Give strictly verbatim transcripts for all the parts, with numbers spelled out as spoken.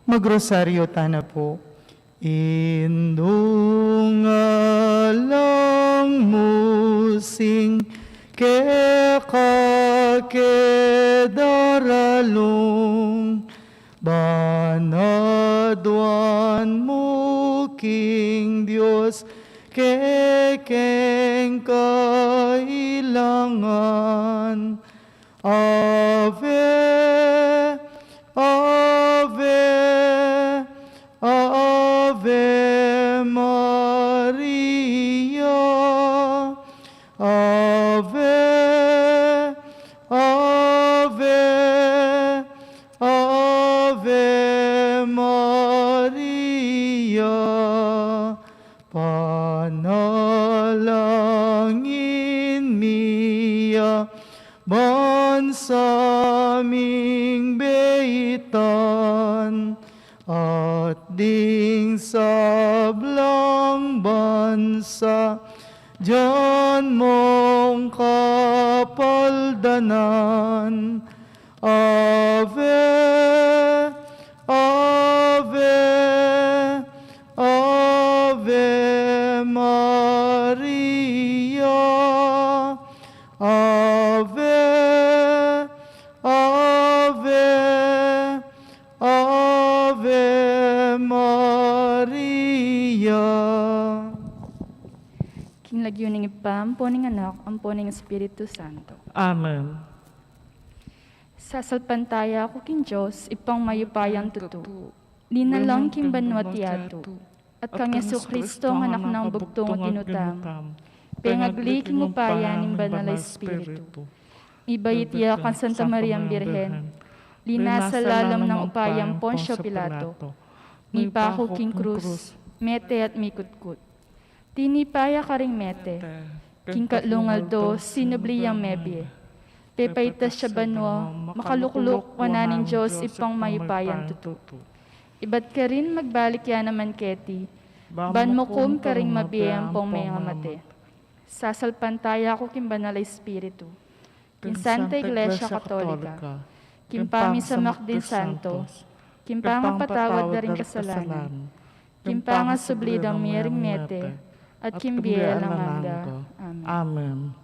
Magrosaryo tana pu. Indung alang mu sing keka ke daralung, ban aduan mu king Dios kekeng kailangan. Ave, Ave, Ave Maria. Ave, Ave, Ave Maria. Panalangin mi ya bansa ming beitan, at ding sablang bansa dian mong kapaldanan. Ave, Ave, Ave Maria. Ave, Ave, Ave Maria. King lagyu ning Ibpa, ampo ning Anak, ampo ning Espiritu Santo. Amen. Sasalpantaya ku king Dios, Ibpang mayupayang tutu, linalang king banua at yatu, at kang Jesucristo, Anak nang bugtung a Ginu tamu, pengagli king upaya ning Banal a Espiritu, mibait ya kang Santa Mariang Birhen, linasa lalam nang upayang Poncio Pilato, mipaku king krus, mete at mikutkut. Tinipa ya karing mete, king katlung aldo sinubli yang mebie. Pepaitas ya banua, makalukluk wanan ning Dios Ibpang mayupayang tutu. Ibat karin magbalik ya naman keti, ban mukum karing mabie ampong mengamate. Sasalpantaya ku king Banal a Espiritu, king Santa Iglesia Katolika, king pamisamak ding santos, king pangapatawad da ring kasalanan, king pangasubli dang mie ring mete, at king bie alang angga. Amen.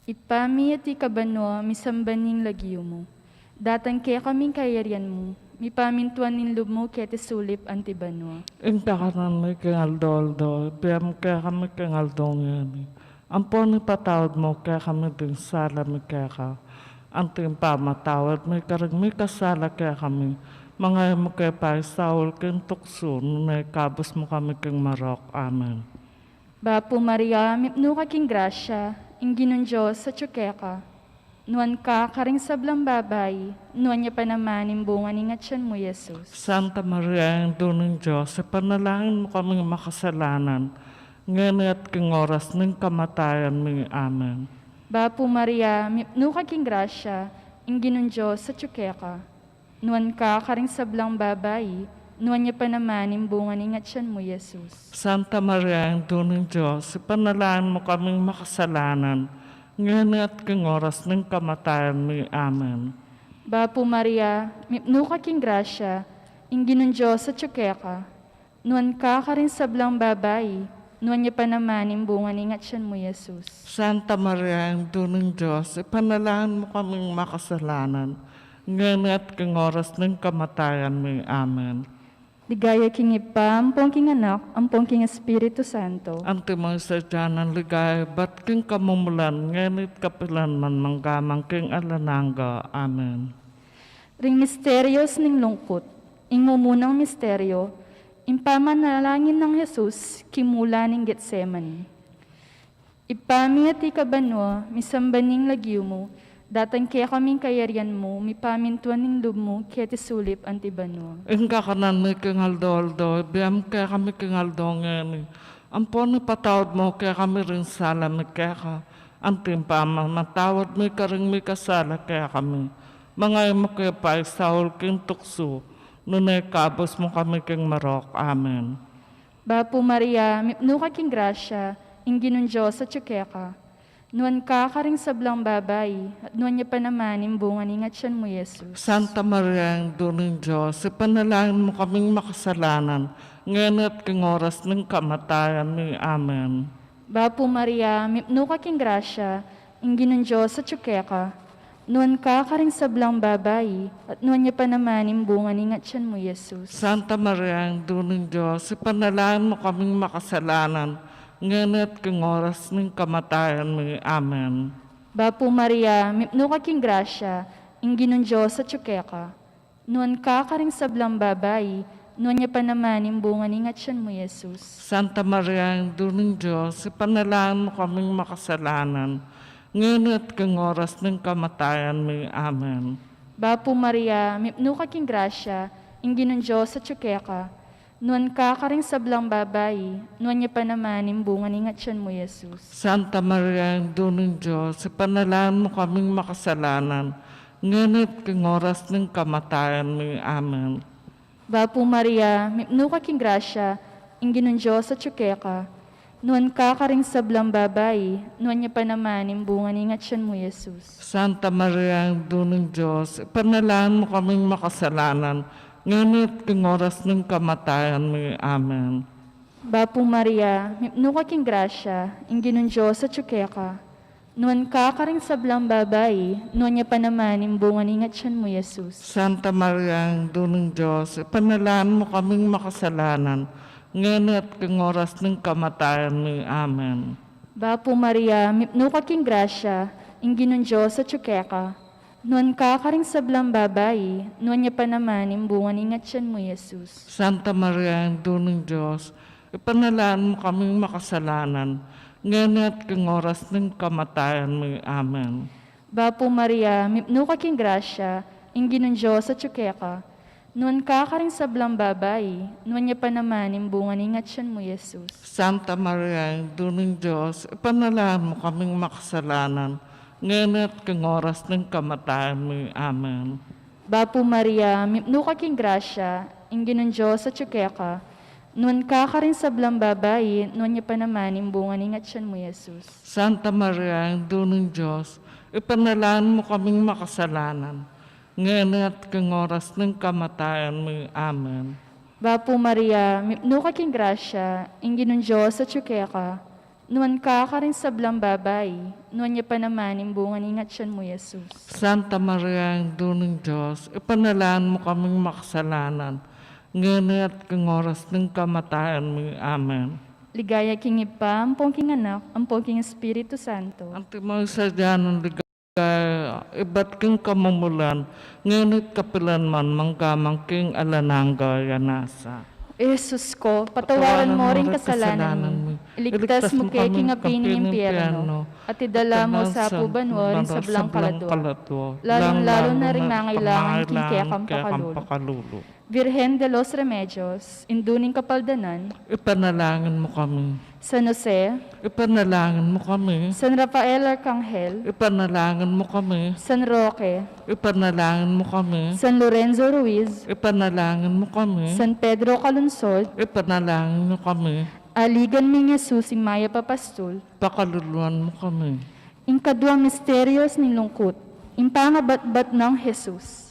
Ibpa mi, atiu ka banua, misamban ing lagyu mu. Datang kekami ing kayarian mu, mipamintuan ing lub mu keti sulip anti banua. Ing kakanan mi king aldo-aldo, ibie mu kekami king aldo ngeni. Ampon ipatawad mu kekami ding sala mi keka, anti ing pamamatawad mi karing mikasala kekami. Manga e mu ke paisaul king tuksu, nune ikabus mu kami king marok. Amen. Bapu Maria, mipnu ka king grasya, ing Ginung Dios atyu keka. Nuan ka karing sablang babai, nuan ya pa naman ing bunga ning atyan mu, Jesus. Santa Maria, Indu ning Dios, ipanalangin mu kaming makasalanan, ngeni at king oras ning kamatayan mi. Amen. Bapu Maria, mipnu ka king grasya, ing Ginung Dios atyu keka. Nuan ka karing sablang babai, nuan ya pa naman ing bunga ning atyan mu, Jesus. Santa Maria, Indu ning Dios, ipanalangin mu kaming makasalanan, ngeni at king oras ning kamatayan mi. Amen. Bapu Maria, mipnu ka king grasya, ing Ginung Dios atyu keka. Nuan ka karing sablang babai, nuan ya pa naman ing bunga ning atyan mu, Jesus. Santa Maria, Indu ning Dios, ipanalangin mu kaming makasalanan, ngeni at king oras ning kamatayan mi. Amen. Ligaya king Ibpa, ampon king Anak, ampon king Espiritu Santo. Antimo ing sadya nang ligaya, ibat king kamumulan, ngeni at kapilan man, mangga man king alang angga. Amen. Ring misterios ning lungkut. Ing mumunang misterio, ing pamanalangin nang Jesus king mula ning Getsemani. Ibpa mi, atiu ka banua, misamban ing lagyu mu, datang kekami ing kayarian mu, mipamintuan ing lub mu keti sulip anti banua. Ing kakanan mi king aldo-aldo, ibie mu kekami king aldo ngeni. Ampon ipatawad mu kekami ring sala mi keka, anti ing pamamatawad mi karing mikasala kekami. Manga e mu ke paisaul king tuksu, nune ikabus mu kami king marok. Amen. Bapu Maria, mipnu ka king grasya, ing Ginung Dios atyu keka. Nuan ka karing sablang babai, at nuan ya pa naman ing bunga ning atian mu, Jesus. Santa Maria, Indu ning Dios, ipanalangin mu kaming makasalanan, ngeni at king oras ning kamatayan mi. Amen. Bapu Maria, mipnu ka king grasya, ing Ginung Dios atyu keka. Nuan ka karing sablang babai, at nuan ya pa naman ing bunga ning atian mu, Jesus. Santa Maria, Indu ning Dios, ipanalangin mu kaming makasalanan, ngeni at king oras ning kamatayan mi. Amen. Bapu Maria, mipnu ka king grasya, ing Ginung Dios atyu keka. Nuan ka karing sablang babai, nuan ya pa naman ing bunga ning atian mu, Jesus. Santa Maria, Indu ning Dios, ipanalangin mu kaming makasalanan, ngeni at king oras ning kamatayan mi. Amen. Bapu Maria, mipnu ka king grasya, ing Ginung Dios atyu keka. Nuan ka karing sablang babai, nuan ya pa naman ing bunga ning atian mu, Jesus. Santa Maria, Indu ning Dios, ipanalangin mu kaming makasalanan, ngeni at king oras ning kamatayan mi. Amen. Bapu Maria, mipnu ka king grasya, ing Ginung Dios atyu keka. Nuan ka karing sablang babai, nuan ya pa naman ing bunga ning atian mu, Jesus. Santa Maria, Indu ning Dios, ipanalangin mu kaming makasalanan, ngeni at king oras ning kamatayan mi. Amen. Bapu Maria, mipnu ka king grasya, ing Ginung Dios atyu keka. Nuan ka karing sablang babai, nuan ya pa naman ing bunga ning atian mu, Jesus. Santa Maria, Indu ning Dios, ipanalangin mu kaming makasalanan, ngeni at king oras ning kamatayan mi. Amen. Bapu Maria, mipnu ka king grasya, ing Ginung Dios atyu keka. Nuan ka karing sablang babai, nuan ya pa naman ing bunga ning atian mu, Jesus. Santa Maria, Indu ning Dios, ipanalangin mu kaming makasalanan, ngeni at king oras ning kamatayan mi. Amen. Bapu Maria, mipnu ka king grasya, ing Ginung Dios atyu keka. Nuan ka karing sablang babai, nuan ya pa naman ing bunga ning atian mu, Jesus. Santa Maria, Indu ning Dios, ipanalangin mu kaming makasalanan, ngeni at king oras ning kamatayan mi. Amen. Bapu Maria, mipnu ka king grasya, ing Ginung Dios atyu keka. Nuan ka karing sablang babai, nuan ya pa naman ing bunga ning atian mu, Jesus. Santa Maria, Indu ning Dios, ipanalangin mu kaming makasalanan, ngeni at king oras ning kamatayan mi. Amen. Bapu Maria, mipnu ka king grasya, ing Ginung Dios atyu keka. Nuan ka karing sablang babai, nuan ya pa naman ing bunga ning atian mu, Jesus. Santa Maria, Indu ning Dios, ipanalangin mu kaming makasalanan, ngeni at king oras ning kamatayan mi. Amen. Ligaya king Ibpa, ampon king Anak, ampon king Espiritu Santo. Antimo ing sadya nang ligaya, ibat king kamumulan, ngeni at kapilan man, mangga man king alang angga. Amen. Jesus ko, patawaran mo ring kasalanan mi, iligtas mu ke king api ning impyerno, at idala mu sa banua ring sablang kaladua, lalung-lalu na ring mangailangan king kekang pakalulu. Virgen de los Remedios, Indu ning Kapaldanan, ipanalangin mu kami. San Jose, ipanalangin mu kami. San Rafael Arcangel, ipanalangin mu kami. San Roque, ipanalangin mu kami. San Lorenzo Ruiz, ipanalangin mu kami. San Pedro Calungsod, ipanalangin mu kami. Aligan ming Jesus, ing mayap a pastul, pakaluluan mu kami. Ing kaduang misteryos ning lungkut, ing pangabatbat nang Jesus.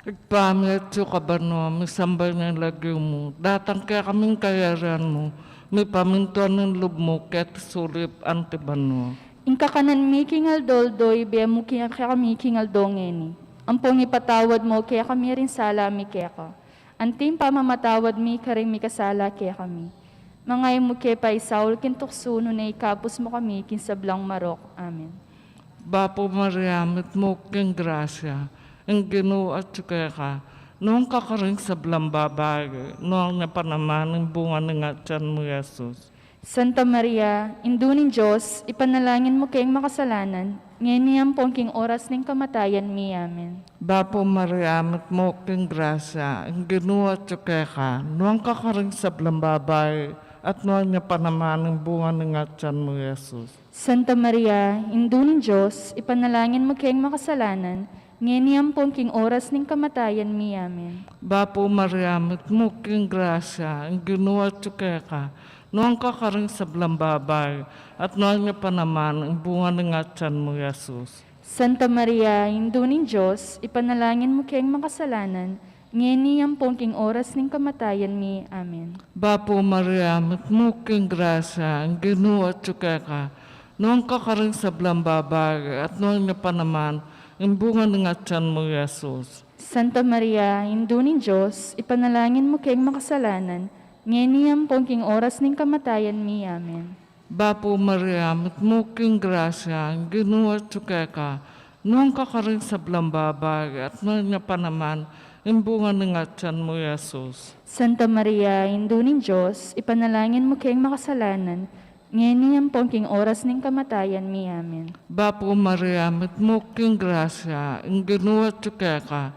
Ibpa mi, atsu ka banua, misamban ya ing lagyu mu, datang kekami ing kayarian mu, mipamintuan ing lub mu keti sulip anti banua. Ing kakanan mi king aldo-aldo ibie mu kekami king aldo ngeni. Ampon ipatawad mu kekami ring sala mi keka, anti ing pamamatawad mi karing mikasala kekami. Manga e mu ke paisaul king tuksu, nune ikabus mu kami king sablang marok. Amen. Bapu Maria, mitmu ka king grasya, ing Ginu atyu keka. Nuan ka karing sablang babai, nuan ya pa naman ing bunga ning atian mu, Jesus. Santa Maria, Indu ning Dios, ipanalangin mu keng makasalanan, ngeni ampon king oras ning kamatayan mi. Amen. Bapu Maria, mitmu ka king grasya, ing Ginu atyu keka. Nuan ka karing sablang babai, at nuan ya pa naman ing bunga ning atian mu, Jesus. Santa Maria, Indu ning Dios, ipanalangin mu keng makasalanan, ngeni ampon king oras ning kamatayan mi. Amen. Bapu Maria, mitmu ka king grasya, ing Ginu atyu keka. Nuan ka karing sablang babai, at nuan ya pa naman ing bunga ning atian mu, Jesus. Santa Maria, Indu ning Dios, ipanalangin mu keng makasalanan, ngeni ampon king oras ning kamatayan mi. Amen. Bapu Maria, mitmu ka king grasya, ing Ginu atyu keka. Nuan ka karing sablang babai, at nuan ya pa naman ing bunga ning atian mu, Jesus. Santa Maria, Indu ning Dios, ipanalangin mu keng makasalanan, ngeni ampon king oras ning kamatayan mi. Amen. Bapu Maria, mitmu ka king grasya, ing Ginu atyu keka. Nuan ka karing sablang babai, at nuan ya pa naman ing bunga ning atian mu, Jesus. Santa Maria, Indu ning Dios, ipanalangin mu keng makasalanan, ngeni ampon king oras ning kamatayan mi. Amen. Bapu Maria, mitmu ka king grasya, ing Ginu atyu keka.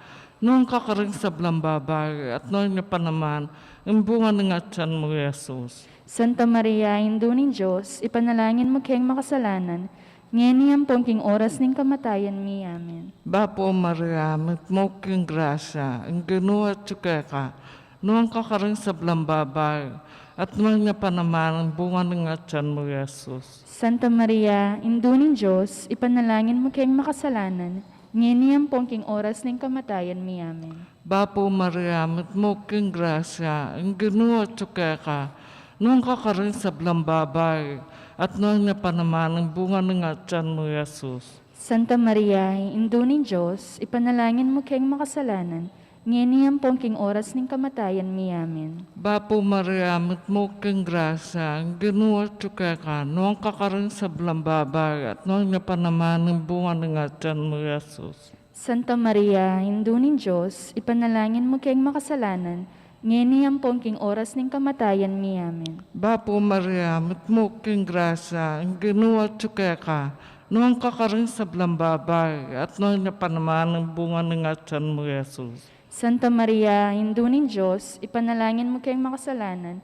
Nuan ka karing sablang babai, at nuan ya pa naman ing bunga ning atian mu, Jesus. Santa Maria, Indu ning Dios, ipanalangin mu keng makasalanan, ngeni ampon king oras ning kamatayan mi. Amen. Bapu Maria, mitmu ka king grasya, ing Ginu atyu keka. Nuan ka karing sablang babai, at nuan ya pa naman ing bunga ning atian mu, Jesus. Santa Maria, Indu ning Dios, ipanalangin mu keng makasalanan, ngeni ampon king oras ning kamatayan mi. Amen. Bapu Maria, mitmu ka king grasya, ing Ginu atyu keka. Nuan ka karing sablang babai, at nuan ya pa naman ing bunga ning atian mu, Jesus. Santa Maria, Indu ning Dios, ipanalangin mu keng makasalanan, ngeni ampon king oras ning kamatayan mi. Amen. Bapu Maria, mitmu ka king grasya, ing Ginu atyu keka. Nuan ka karing sablang babai, at nuan ya pa naman ing bunga ning atian mu, Jesus. Santa Maria, Indu ning Dios, ipanalangin mu keng makasalanan, ngeni ampon king oras ning kamatayan mi. Amen. Bapu Maria, mitmu ka king grasya, ing Ginu atyu keka. Nuan ka karing sablang babai, at nuan ya pa naman ing bunga ning atian mu, Jesus. Santa Maria, Indu ning Dios, ipanalangin mu keng makasalanan,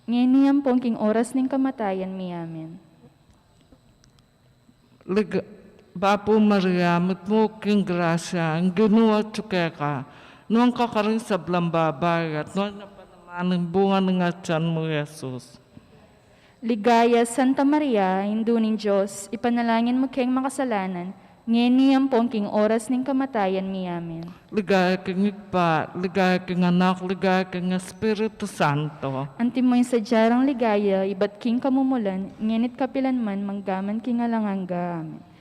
ngeni ampon king oras ning kamatayan mi. Amen. Lig-, Bapu Maria, mitmu ka king grasya, ing Ginu atyu keka. Nuan ka karing sablang babai, at nuan ya pa naman ing bunga ning atian mu, Jesus. Ligaya, Santa Maria, Indu ning Dios, ipanalangin mu keng makasalanan, ngeni ampon king oras ning kamatayan mi. Amen. Ligaya king Ibpa, ligaya king Anak, ligaya king Espiritu Santo. Antimo ing sadya rang ligaya, ibat king kamumulan, ngeni't kapilan man, manggaman king alang angga. Amen.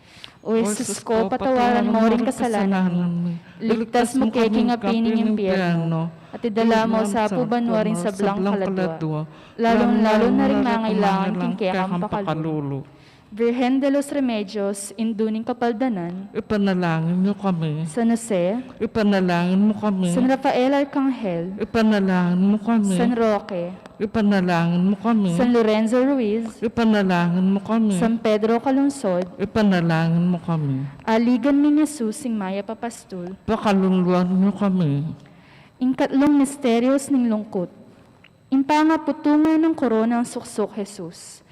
O Jesus ko, patawaran mo ring kasalanan mi, iligtas mu kami king api ning impyerno, at idala mu sa banua ring sablang kaladua, lalung-lalu na ring mangailangan king kekang pakalulu. Virgen de los Remedios, Indu ning Kapaldanan, ipanalangin mu kami. San Jose, ipanalangin mu kami. San Rafael Arcangel, ipanalangin mu kami. San Roque, ipanalangin mu kami. San Lorenzo Ruiz, ipanalangin mu kami. San Pedro Calungsod, ipanalangin mu kami. Aligan ning Jesus, ing mayap a pastul, pakaluluan mu kami. Ing katlung misteryos ning lungkut. Ing pangaputungan nang koronang suksuk Jesus.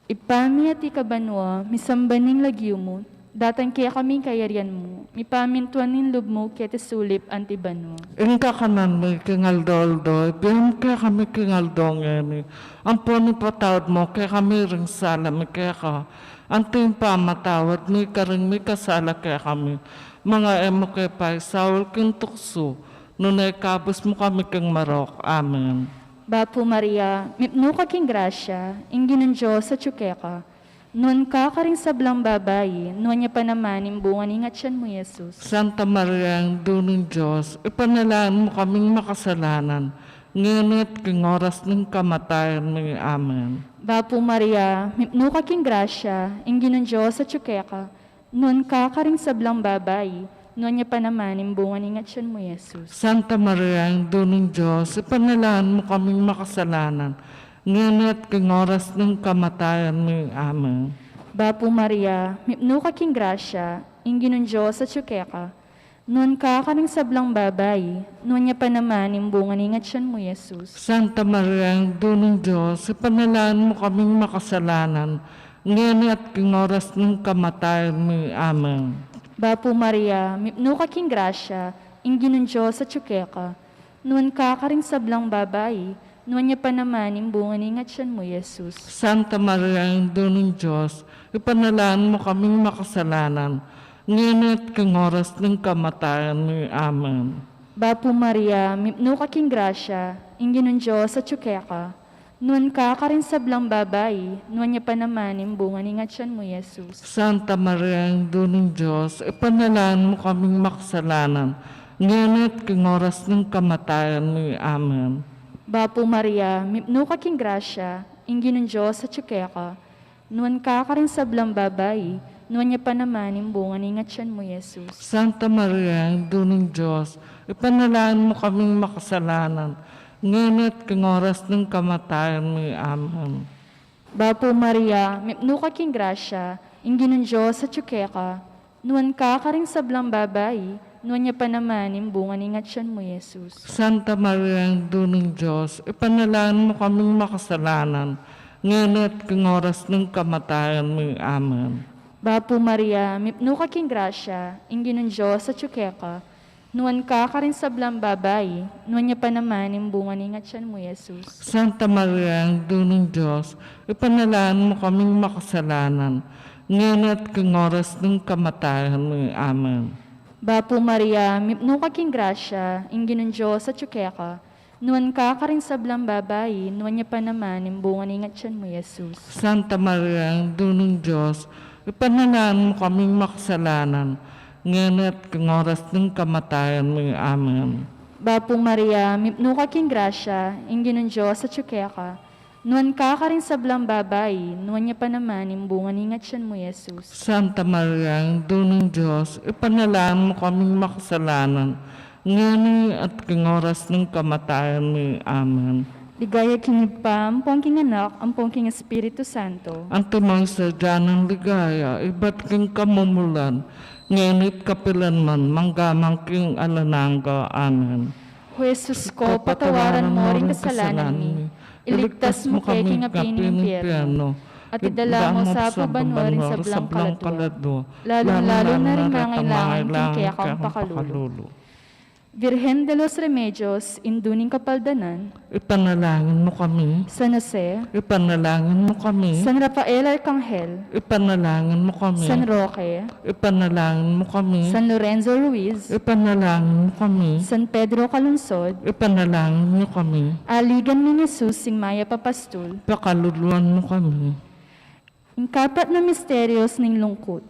Ibpa mi, atiu ka banua, misamban ing lagyu mu, datang kekami ing kayarian mu, mipamintuan ing lub mu keti sulip anti banua. Ing kakanan mi king aldo-aldo, ibie mu kekami king aldo ngeni, ampon ipatawad mu kekami ring sala mi keka, anti ing pamamatawad mi karing mikasala kekami, manga e mu ke paisaul king tuksu, nune ikabus mu kami king marok. Amen. Bapu Maria, mipnu ka king grasya, ing Ginung Dios atyu keka. Nuan ka karing sablang babai, nuan ya pa naman ing bunga ning atyan mu, Jesus. Santa Maria, Indu ning Dios, ipanalangin mu kaming makasalanan, ngeni at king oras ning kamatayan mi. Amen. Bapu Maria, mipnu ka king grasya, ing Ginung Dios atyu keka. Nuan ka karing sablang babai, nuan ya pa naman ing bunga ning atyan mu, Jesus. Santa Maria, Indu ning Dios, ipanalangin mu kaming makasalanan, ngeni at king oras ning kamatayan mi. Amen. Bapu Maria, mipnu ka king grasya, ing Ginung Dios atyu keka. Nuan ka karing sablang babai, nuan ya pa naman ing bunga ning atyan mu, Jesus. Santa Maria, Indu ning Dios, ipanalangin mu kaming makasalanan, ngeni at king oras ning kamatayan mi. Amen. Bapu Maria, mipnu ka king grasya, ing Ginung Dios atyu keka. Nuan ka karing sablang babai, nuan ya pa naman ing bunga ning atian mu, Jesus. Santa Maria, Indu ning Dios, ipanalangin mu kaming makasalanan, ngeni at king oras ning kamatayan mi. Amen. Bapu Maria, mipnu ka king grasya, ing Ginung Dios atyu keka, nuan ka karing sablang babai, nuan ya pa naman ing bunga ning atian mu, Jesus. Santa Maria, Indu ning Dios, ipanalangin mu kaming makasalanan, ngeni at king oras ning kamatayan mi. Amen. Bapu Maria, mipnu ka king grasya, ing Ginung Dios atyu keka, nuan ka karing sablang babai, nuan ya pa naman ing bunga ning atian mu, Jesus. Santa Maria, Indu ning Dios, ipanalangin mu kaming makasalanan, ngeni at king oras ning kamatayan mi. Amen. Bapu Maria, mipnu ka king grasya, ing Ginung Dios atyu keka, nuan ka karing sablang babai, nuan ya pa naman ing bunga ning atian mu, Jesus. Santa Maria, Indu ning Dios, ipanalangin mu kaming makasalanan, ngeni at king oras ning kamatayan mi. Amen. Bapu Maria, mipnu ka king grasya, ing Ginung Dios atyu keka, nuan ka karing sablang babai, nuan ya pa naman ing bunga ning atian mu, Jesus. Santa Maria, Indu ning Dios, ipanalangin mu kaming makasalanan, ngeni at king oras ning kamatayan mi. Amen. Bapu Maria, mipnu ka king grasya, ing Ginung Dios atyu keka, nuan ka karing sablang babai, nuan ya pa naman ing bunga ning atian mu, Jesus. Santa Maria, Indu ning Dios, ipanalangin mu kaming makasalanan, ngeni at king oras ning kamatayan mi. Amen. Bapu Maria, mipnu ka king grasya, ing Ginung Dios atyu keka, nuan ka karing sablang babai, nuan ya pa naman ing bunga ning atian mu, Jesus. Santa Maria, Indu ning Dios, ipanalangin mu kaming makasalanan, ngeni at king oras ning kamatayan mi. Amen. Ligaya king Ibpa, ampon king Anak, ampon king Espiritu Santo. Antimo ing sadya nang ligaya, ibat king kamumulan, ngeni at kapilan man, mangga man king alang angga. Amen. O Jesus ko, patawaran mo ring kasalanan mi, iligtas mu kami king api ning impyerno, at idala mu sa banua ring sablang kaladua, lalung-lalu na ring mangailangan king kekang pakalulu. Virgen de los Remedios, Indu ning Kapaldanan, ipanalangin mu kami. San Jose, ipanalangin mu kami. San Rafael Arcangel, ipanalangin mu kami. San Roque, ipanalangin mu kami. San Lorenzo Ruiz, ipanalangin mu kami. San Pedro Calungsod, ipanalangin mu kami. Aligan ning Jesus, ing Mayap a Pastul, pakaluluan mu kami. Ing kapat na misterios ning lungkut.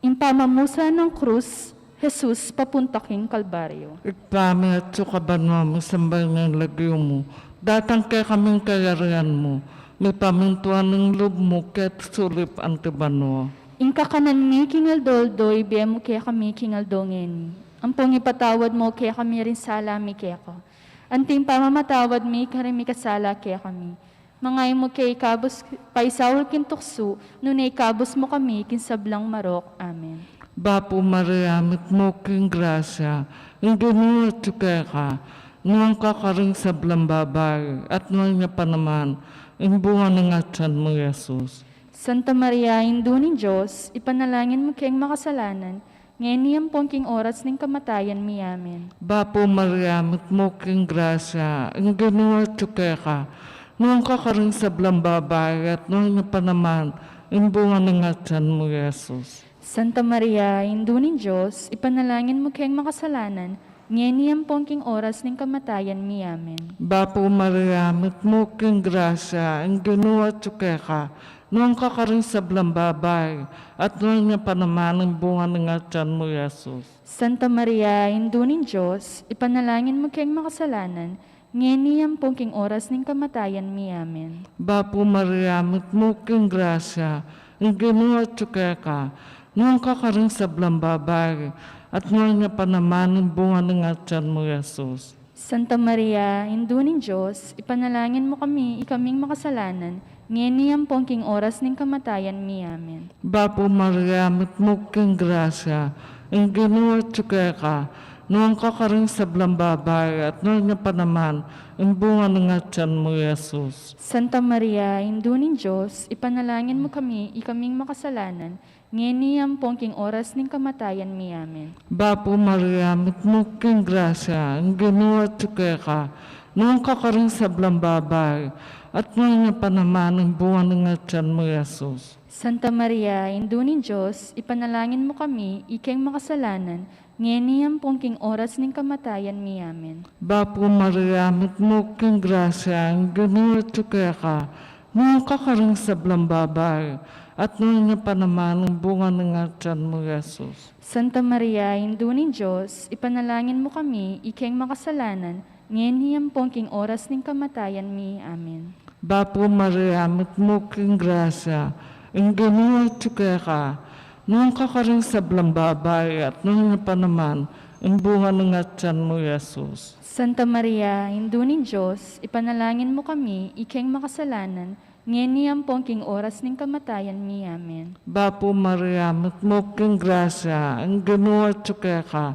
Ing pamamusan ning krus, Jesus papunta king Kalbaryo. Ibpa mi atsu ka banua, misamban ya ing lagyu mu, datang kekami ing kayarian mu, mipamintuan ing lub mu keti sulip anti banua. Ing kakanan mi king aldo-aldo ibie mu kekami king aldo ngeni. Ampon ipatawad mu kekami ring sala mi keka, anti ing pamamatawad mi karing mikasala kekami. Manga e mu ke ikabus paisaul king tuksu, nune ikabus mu kami king sablang marok. Amen. Bapu Maria, mitmu ka king grasya, ing Ginu atyu keka, nuan ka karing sablang babai, at nuan ya pa naman ing bunga ning atian mu, Jesus. Santa Maria, Indu ning Dios, ipanalangin mu keng makasalanan, ngeni ampon king oras ning kamatayan mi. Amen. Bapu Maria, mitmu ka king grasya, ing Ginu atyu keka, nuan ka karing sablang babai, at nuan ya pa naman ing bunga ning atian mu, Jesus. Santa Maria, Indu ning Dios, ipanalangin mu keng makasalanan, ngeni ampon king oras ning kamatayan mi. Amen. Bapu Maria, mitmu ka king grasya, ing Ginu atyu keka, nuan ka karing sablang babai, at nuan ya pa naman ing bunga ning atian mu, Jesus. Santa Maria, Indu ning Dios, ipanalangin mu keng makasalanan, ngeni ampon king oras ning kamatayan mi. Amen. Bapu Maria, mitmu ka king grasya, ing Ginu atyu keka, nuan ka karing sablang babai, at nuan ya pa naman ing bunga ning atian mu, Jesus. Santa Maria, Indu ning Dios, ipanalangin mu kami, ikaming makasalanan, ngeni ampon king oras ning kamatayan mi. Amen. Bapu Maria, mitmu ka king grasya, ing Ginu atyu keka, nuan ka karing sablang babai, at nuan ya pa naman ing bunga ning atian mu, Jesus. Santa Maria, Indu ning Dios, ipanalangin mu kami, ikaming makasalanan, ngeni ampon king oras ning kamatayan mi. Amen. Bapu Maria, mitmu ka king grasya, ing Ginu atyu keka, Nuan ka karing sablang babai, at nuan ya pa naman ing bunga ning atian mu, Jesus. Santa Maria, Indu ning Dios, ipanalangin mu kami, ikeng makasalanan, ngeni ampon king oras ning kamatayan mi. Amen. Bapu Maria, mitmu ka king grasya, ing Ginu atyu keka, nuan ka karing sablang babai, at nuan ya pa naman ing bunga ning atian mu, Jesus. Santa Maria, Indu ning Dios, ipanalangin mu kami, ikeng makasalanan, ngeni ampon king oras ning kamatayan mi. Amen. Bapu Maria, mitmu ka king grasya, ing Ginu atyu keka, nuan ka karing sablang babai, at nuan ya pa naman ing bunga ning atian mu, Jesus. Santa Maria, Indu ning Dios, ipanalangin mu kami, ikeng makasalanan, ngeni ampon king oras ning kamatayan mi. Amen. Bapu Maria, mitmu ka king grasya, ing Ginu atyu keka,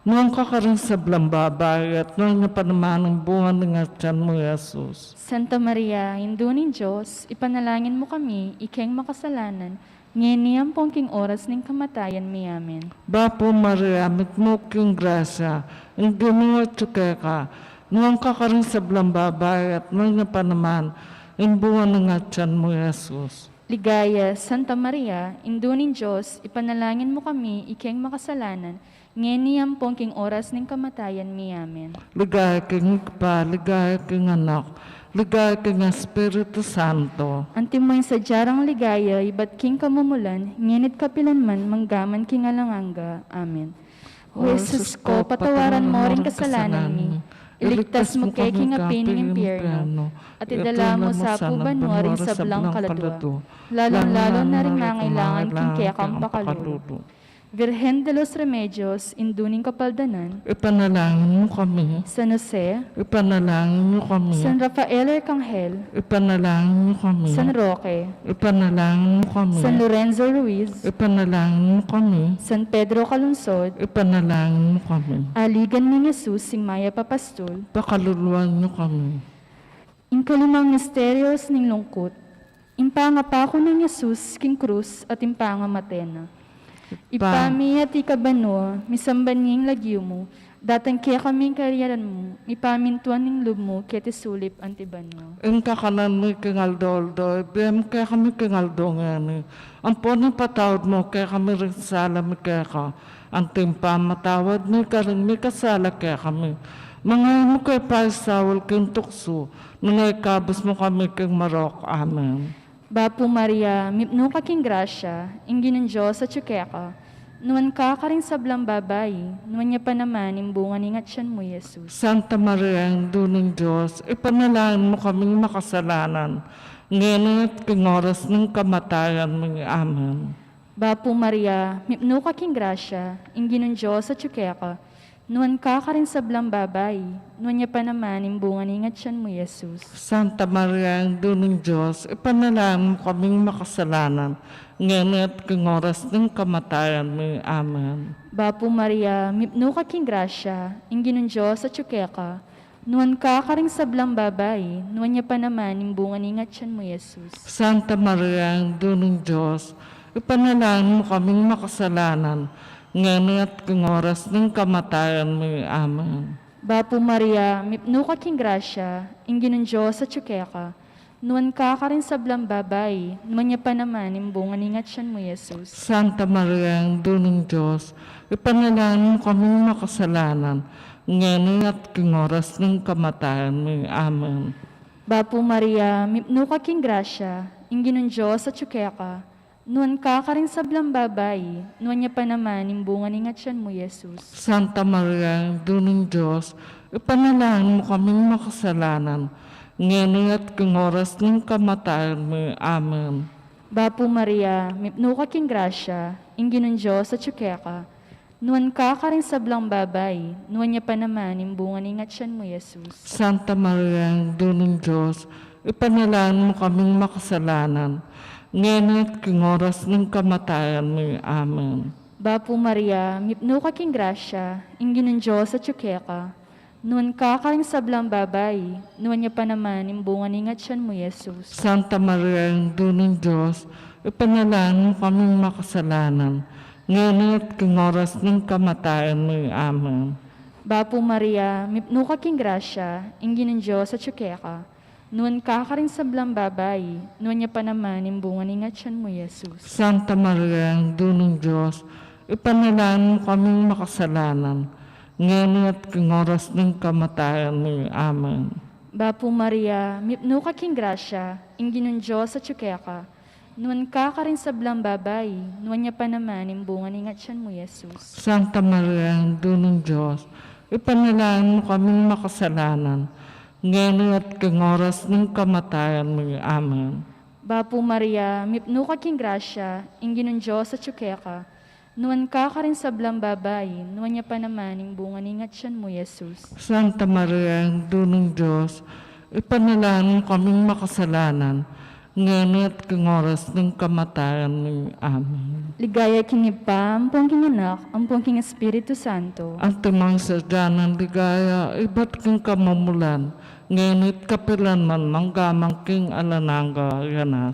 nuan ka karing sablang babai, at nuan ya pa naman ing bunga ning atian mu, Jesus. Santa Maria, Indu ning Dios, ipanalangin mu kami, ikeng makasalanan, ngeni ampon king oras ning kamatayan mi. Amen. Bapu Maria, mitmu ka king grasya, ing Ginu atyu keka, nuan ka karing sablang babai, at nuan ya pa naman ing bunga ning atian mu, Jesus. Ligaya, Santa Maria, Indu ning Dios, ipanalangin mu kami, ikeng makasalanan, ngeni ampon king oras ning kamatayan mi. Amen. Ligaya king Ibpa, ligaya king Anak, ligaya king Espiritu Santo. Antimo ing sadya rang ligaya ibat king kamumulan, ngeni't kapilan man, manggaman king alang angga. Amen. O Jesus ko, patawaran mo ring kasalanan mi, iligtas mu kami king api ning impyerno, at idala mu sa banua ring sablang kaladua, lalung-lalu na ring mangailangan king kekang pakalulu. Virgen de los Remedios, Indu ning Kapaldanan, ipanalangin mu kami. San Jose, ipanalangin mu kami. San Rafael Arcangel, ipanalangin mu kami. San Roque, ipanalangin mu kami. San Lorenzo Ruiz, ipanalangin mu kami. San Pedro Calungsod, ipanalangin mu kami. Aligan ning Jesus, ing Mayap a Pastul, pakaluluan mu kami. Ing kalimang misterios ning lungkut, ing pangapaku nang Jesus king krus at ing pangamate na. Ibpa mi, atiu ka banua, misamban ya ing lagyu mu, datang kekami ing kayarian mu, mipamintuan ing lub mu keti sulip anti banua. Ing kakanan mi king aldo-aldo ibie mu kekami king aldo ngeni, ampon ipatawad mu kekami ring sala mi keka, anti ing pamamatawad mi karing mikasala kekami. Manga e mu ke paisaul king tuksu, nune ikabus mu kami king marok. Amen. Bapu Maria, mipnu ka king grasya, ing Ginung Dios atyu keka, nuan ka karing sablang babai, nuan ya pa naman ing bunga ning atian mu, Jesus. Santa Maria, Indu ning Dios, ipanalangin mu kaming makasalanan, ngeni at king oras ning kamatayan mi. Amen. Bapu Maria, mipnu ka king grasya, ing Ginung Dios atyu keka, nuan ka karing sablang babai, nuan ya pa naman ing bunga ning atian mu, Jesus. Santa Maria, Indu ning Dios, ipanalangin mu kaming makasalanan, ngeni at king oras ning kamatayan mi. Amen. Bapu Maria, mipnu ka king grasya, ing Ginung Dios atyu keka, nuan ka karing sablang babai, nuan ya pa naman ing bunga ning atian mu, Jesus. Santa Maria, Indu ning Dios, ipanalangin mu kaming makasalanan, ngeni at king oras ning kamatayan mi. Amen. Bapu Maria, mipnu ka king grasya, ing Ginung Dios atyu keka, nuan ka karing sablang babai, nuan ya pa naman ing bunga ning atian mu, Jesus. Santa Maria, Indu ning Dios, ipanalangin mu kaming makasalanan, ngeni at king oras ning kamatayan mi. Amen. Bapu Maria, mipnu ka king grasya, ing Ginung Dios atyu keka, nuan ka karing sablang babai, nuan ya pa naman ing bunga ning atian mu, Jesus. Santa Maria, Indu ning Dios, ipanalangin mu kaming makasalanan, ngeni at king oras ning kamatayan mi. Amen. Bapu Maria, mipnu ka king grasya, ing Ginung Dios atyu keka, nuan ka karing sablang babai, nuan ya pa naman ing bunga ning atian mu, Jesus. Santa Maria, Indu ning Dios, ipanalangin mu kaming makasalanan, ngeni at king oras ning kamatayan mi. Amen. Bapu Maria, mipnu ka king grasya, ing Ginung Dios atyu keka, nuan ka karing sablang babai, nuan ya pa naman ing bunga ning atian mu, Jesus. Santa Maria, Indu ning Dios, ipanalangin mu kaming makasalanan, ngeni at king oras ning kamatayan mi. Amen. Bapu Maria, mipnu ka king grasya, ing Ginung Dios atyu keka. Nuan ka karing sablang babai, nuan ya pa naman ing bunga ning atyan mu, Jesus. Santa Maria, Indu ning Dios, ipanalangin mu kaming makasalanan, ngeni at king oras ning kamatayan mi. Amen. Bapu Maria, mipnu ka king grasya, ing Ginung Dios atyu keka. Nuan ka karing sablang babai, nuan ya pa naman ing bunga ning atyan mu, Jesus. Santa Maria, Indu ning Dios, ipanalangin mu kaming makasalanan, ngeni at king oras ning kamatayan mi. Amen. Bapu Maria, mipnu ka king grasya, ing Ginung Dios atyu keka. Nuan ka karing sablang babai, nuan ya pa naman ing bunga ning atyan mu, Jesus. Santa Maria, Indu ning Dios, ipanalangin mu kaming makasalanan, ngeni at king oras ning kamatayan mi. Amen. Ligaya king Ibpa, ampon king Anak, ampon king Espiritu Santo. Anti mang sadya ning ligaya, ibat king kamumulan, ngeni at kapilan man, mangga man king alang angga. Amen.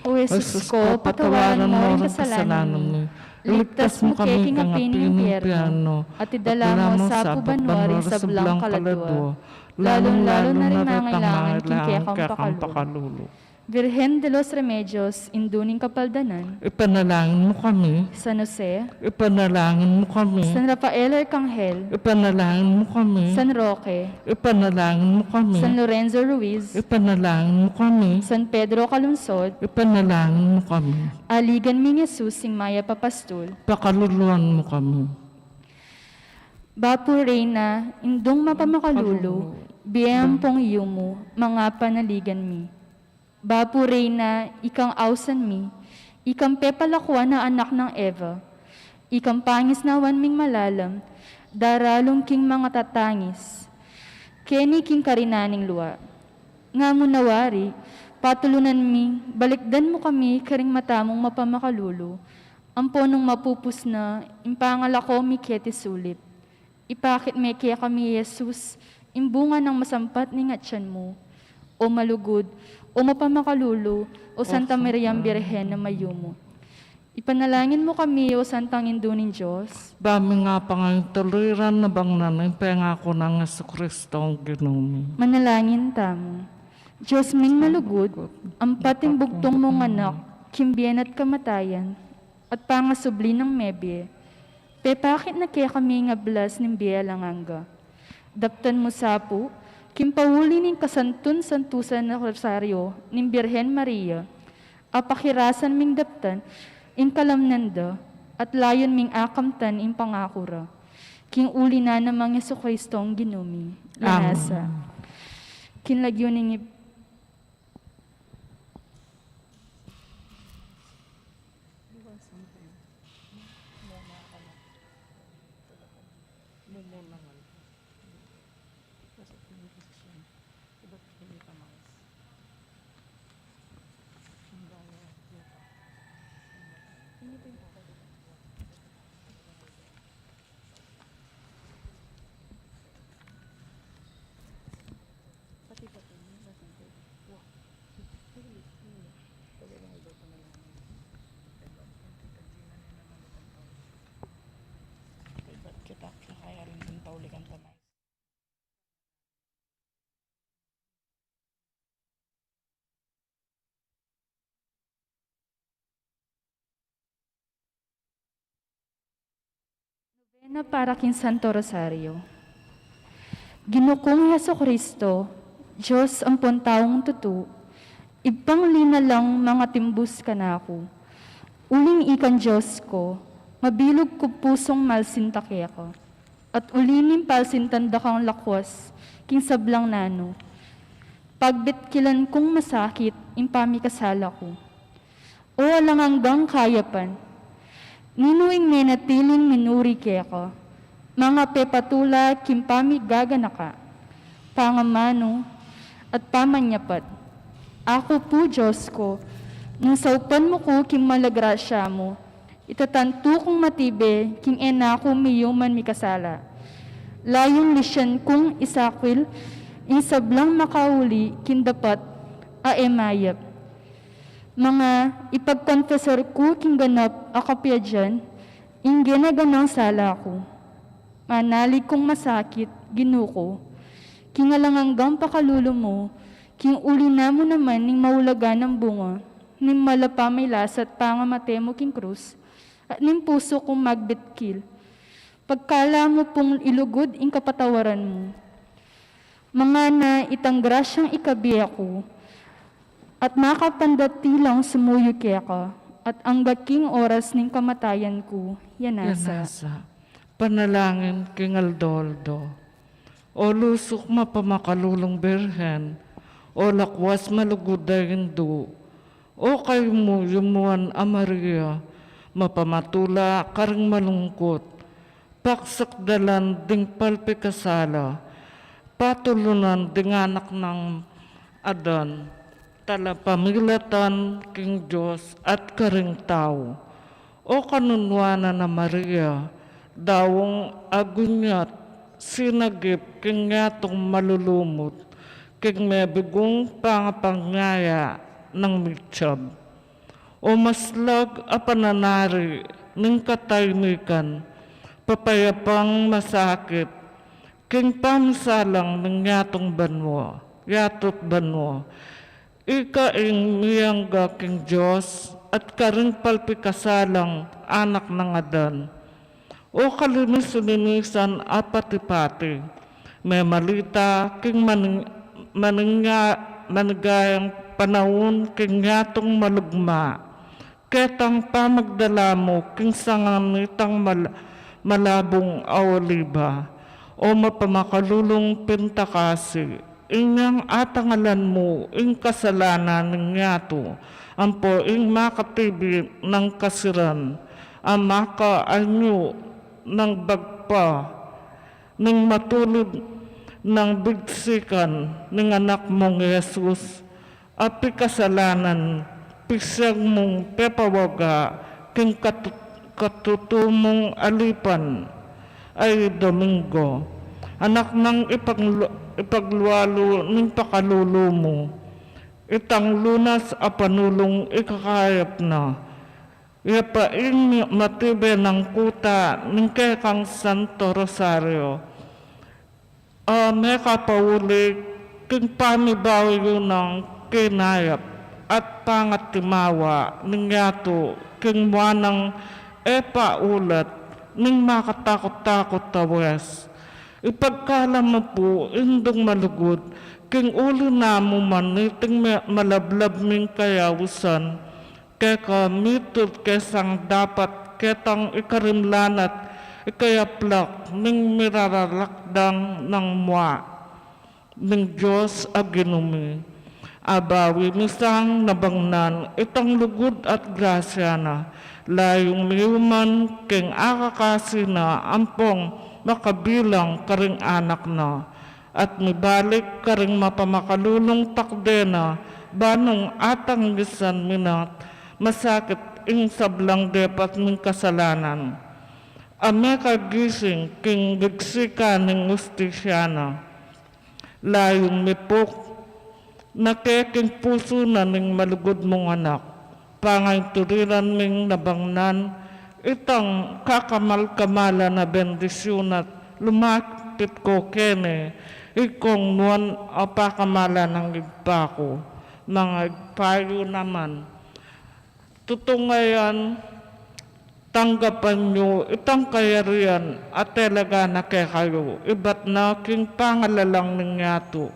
O Jesus ko, patawaran mo ring kasalanan mi. Iligtas mu kami king api ning impyerno. At idala mu sa banua ring sablang kaladua. Lalung-lalu na ring mangailangan king kekang pakalulu. Virgen de los Remedios, Indu ning Kapaldanan. Ipanalangin mu kami. San Jose. Ipanalangin mu kami. San Rafael Arcangel. Ipanalangin mu kami. San Roque. Ipanalangin mu kami. San Lorenzo Ruiz. Ipanalangin mu kami. San Pedro Calungsod. Ipanalangin mu kami. Aligan ming Jesus, ing mayap a pastul. Pakaluluan mu kami. Bapu Reyna, Indung mapamakalulu, bie ampong yumu, mangapanyaligan mi. Bapu Reyna, ikang ausan mi, ikang pepalakuan a anak nang Eva, ikang pangisnawan ming malalam, daralung king mangatatangis keni king karinan ning lua. Nga mu na wari, patulunan mi, balikdan mu kami karing mata mung mapamakalulu, ampo nung mapupus na ing pangalako mi keti sulip. Ipakit me kekami i Jesus, ing bunga nang masampat ning atyan mu. O malugud, o mapamakalulu, o Santa Maria Birhen a mayumu. Ipanalangin mu kami, o Santang Indu ning Dios. Ba ming apangaintuliran a bangnan ing pengaku nang Jesucristo a Ginu mi. Manalangin tamu. Dios ming malugud, ampat ing bugtung mung anak king bie at kamatayan, at pangasubli nang mebie, pepakit na kekami ing ablas ning bie alang angga. Daptan mu sa pu, king pauli ning kasantun-santusan a Rosario ning Birhen Maria, a pakirasan ming daptan ing kalamnan da, at layun ming akamtan ing pangaku ra. King uli na namang Jesucristo a Ginu mi. Amen. Lanasa. King lagyu ning ip- Novena para king Santo Rosario. Ginu kung Jesucristo, Dios ampon taung tutu, Ibpang linalang mangatimbus kanaku. Uling ikang Dios ku, mabilug kung pusung malsinta keka. At uli ning palsintan da kang lakwas king sablang nanu, pagbitkilan kung masakit ing pamikasala ku. O alang anggang kayapan, ninu ing menatiling minuri keka, mangapepatula king pamigaganaka, pangamanu, at pamanyapat? Aku pu, Dios ku, nung saupan mu ku king malagrasya mu, itatantu kung matibe king e na ku miyuman mikasala. Layun lisyan kung isakwil ing sablang makauli king dapat a e mayap. Manga ipagkonfesar ku king ganap a kapiadan ing genaganang sala ku. Manalig kung masakit, Ginu ku, king alang anggang pakalulu mu, king uli na mu naman ning maulagang bunga ning malapamilasa at pangamate mu king krus, at ning pusu kung magbitkil. Pagkala mu pung ilugud ing kapatawaran mu. Mangana itang grasyang ikabie ku, at makapandatilang sumuyu keka, at angga king oras ning kamatayan ku, ya nasa. Ya nasa. Panalangin king aldo-aldo. O lusuk mapamakalulung Birhen, o lakwas malugud a Indu, o kaymu yumuan a Maria, mapamatula karing malungkut, paksakdalan ding palpikasala, patulunan ding anak nang Adan, talapamilatan king Dios at karing tau. O kanunuanan a Maria, daung agunyat, sinagip king yatung malulumut, king mebigung pangapanyaya nang mitsab. O maslag a pananari ning katahimikan, papayapang masakit, king pamisalang ning yatung banua, yatut banua, ika ing miyangga king Dios at karing palpikasalang anak nang Adan. O kalinis-linisan a pati-pati, memalita king maning-, maninga-, manigayang panaun king yatung malugma, ketang pamagdala mu king sanga nitang mal-, malabung a oliba, o mapamakalulung pintakasi, inyang atangalan mu ing kasalanan ning yatu, ampo ing makatibi nang kasiran, a makaanyu nang bagpa ning matulid nang bigsikan ning anak mung Jesus, a pikasalanan, pisyag mung pepawaga king katu-, katutu mung alipan, ay Domingo. Anak nang ipaglu-, ipaglualu ning pakalulu mu, itang lunas a panulung ikakayap na, ya pa ing matibe nang kuta ning kekang Santo Rosario, a mekapauli king pamibayu nang kinayap at pangatimawa ning yatu king mua nang e paulat ning makatakut-takut a wes. Ipagkalub mu pu, Indung malugud, king uli na mu man niting me-, malablab ming kayausan, keka mitud ke sang dapat ketang ikarimlan at ikayaplak ning miraralakdang nang mua ning Dios a Ginu mi. Abawi mi sang nabangnan itang lugud at grasya na, layung miyuman king akakasi na ampong makabilang karing anak na, at mibalik karing mapamakalulung takde na, ba nung atanggisan mi na masakit ing sablang depat ming kasalanan, a mekagising king bigsikan ning ustisya na. Layung mipuk na ke king pusu na ning malugud mung anak, panginturiran ming nabangnan itang kakamal-kamalan a bendisyun at lumapit ko keni, ikong nuan a pakamalan nang Ibpa ku. Mga Ibpa yu naman, tutungayan, tanggapan yu itang kayarian a telegan na kekayu, ibat na king pangalalang ning yatu.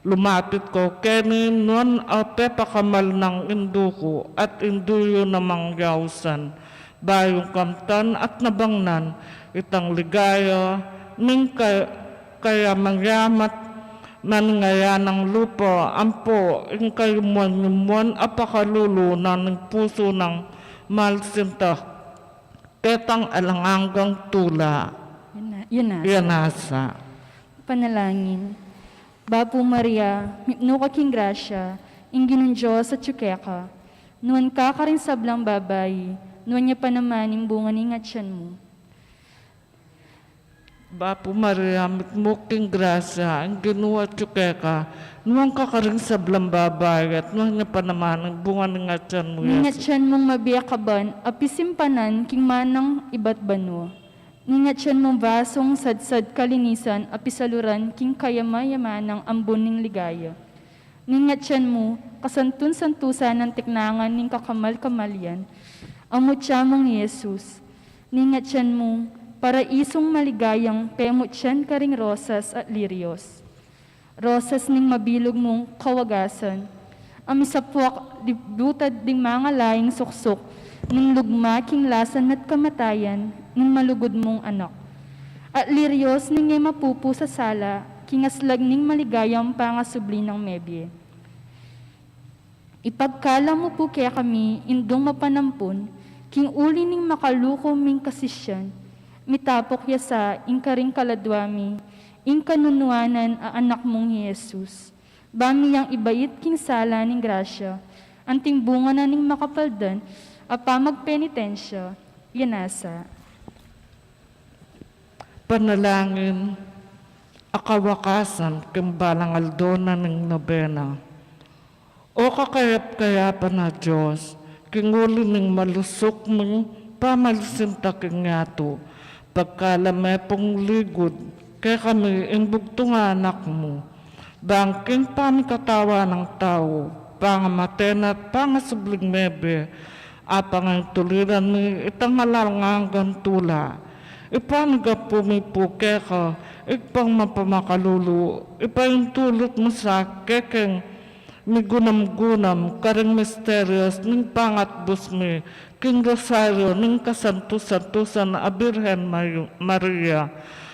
Lumapit ko keni nuan a pepakamal nang Indu ku at Indu yu namang yausan, bayung kamtan at nabangnan itang ligaya ning ka-, kayamayamat maningayanang lupa, ampo ing kayumuan-yumuan a pakalulu na ning pusu nang mal sinta ketang alang anggang tula. Yan na, yan na. Yan nasa. Panalangin. Bapu Maria, mipnu ka king grasya, ing Ginung Dios atyu keka. Nuan ka karing sablang babai, nuan ya pa naman ing bunga ning atyan mu. Bapu Maria, mitmu ka king grasya, ing Ginu atyu keka, nuan ka karing sablang babai, at nuan ya pa naman ing bunga ning atyan mu, Jesus. Ning atyan mung mabie ka ban, a pisimpanan king manang ibat banua. Ning atyan mung basung sadsad kalinisan a pisaluran king kayamayamanang ambun ning ligaya. Ning atyan mu, kasantun-santusan nang tiknangan ning kakamal-kamal yan, a mutya mung i Jesus. Ning atyan mu, paraisung maligayang pemutyan karing rosas at lirios. Rosas ning mabilug mung kawagasan, a misapuak di butad ding mangalaing suksuk ning lugma king lasan at kamatayan ning malugud mung anak. At lirios ning e mapupu sa sala king aslag ning maligayang pangasubli nang mebie. Ipagkalub mu pu kekami ing ding mapanampun, king uli ning makaluku ming kasisyan, mitapuk ya sa ing karing kaladua mi, ing kanunuanan a Anak mung i Jesus. Ba mi yang ibait king sala ning grasya, anting bunga na ning makapaldan a pamagpenitensya, ya nasa. Panalangin a kawakasan king balang aldo na ning nobena. O kakayap-kayapan a Dios, king uli ning malusuk ming pamalisinta king yatu, pagkalub me pung ligud kekami ing bugtung a Anak mu, bang king pamikatawa nang tau, pangamate na at pangasubling mebie, apang ing tuliran mi itang alang anggang tula. Ipanyawad mi pu keka ing Ibpang mapamakalulu, ipaintulut mu sa kekeng migunam-gunam karing misterios ning pangatbus mi king Rosario ning kasantu-santusan a Birhen Mar-, Maria.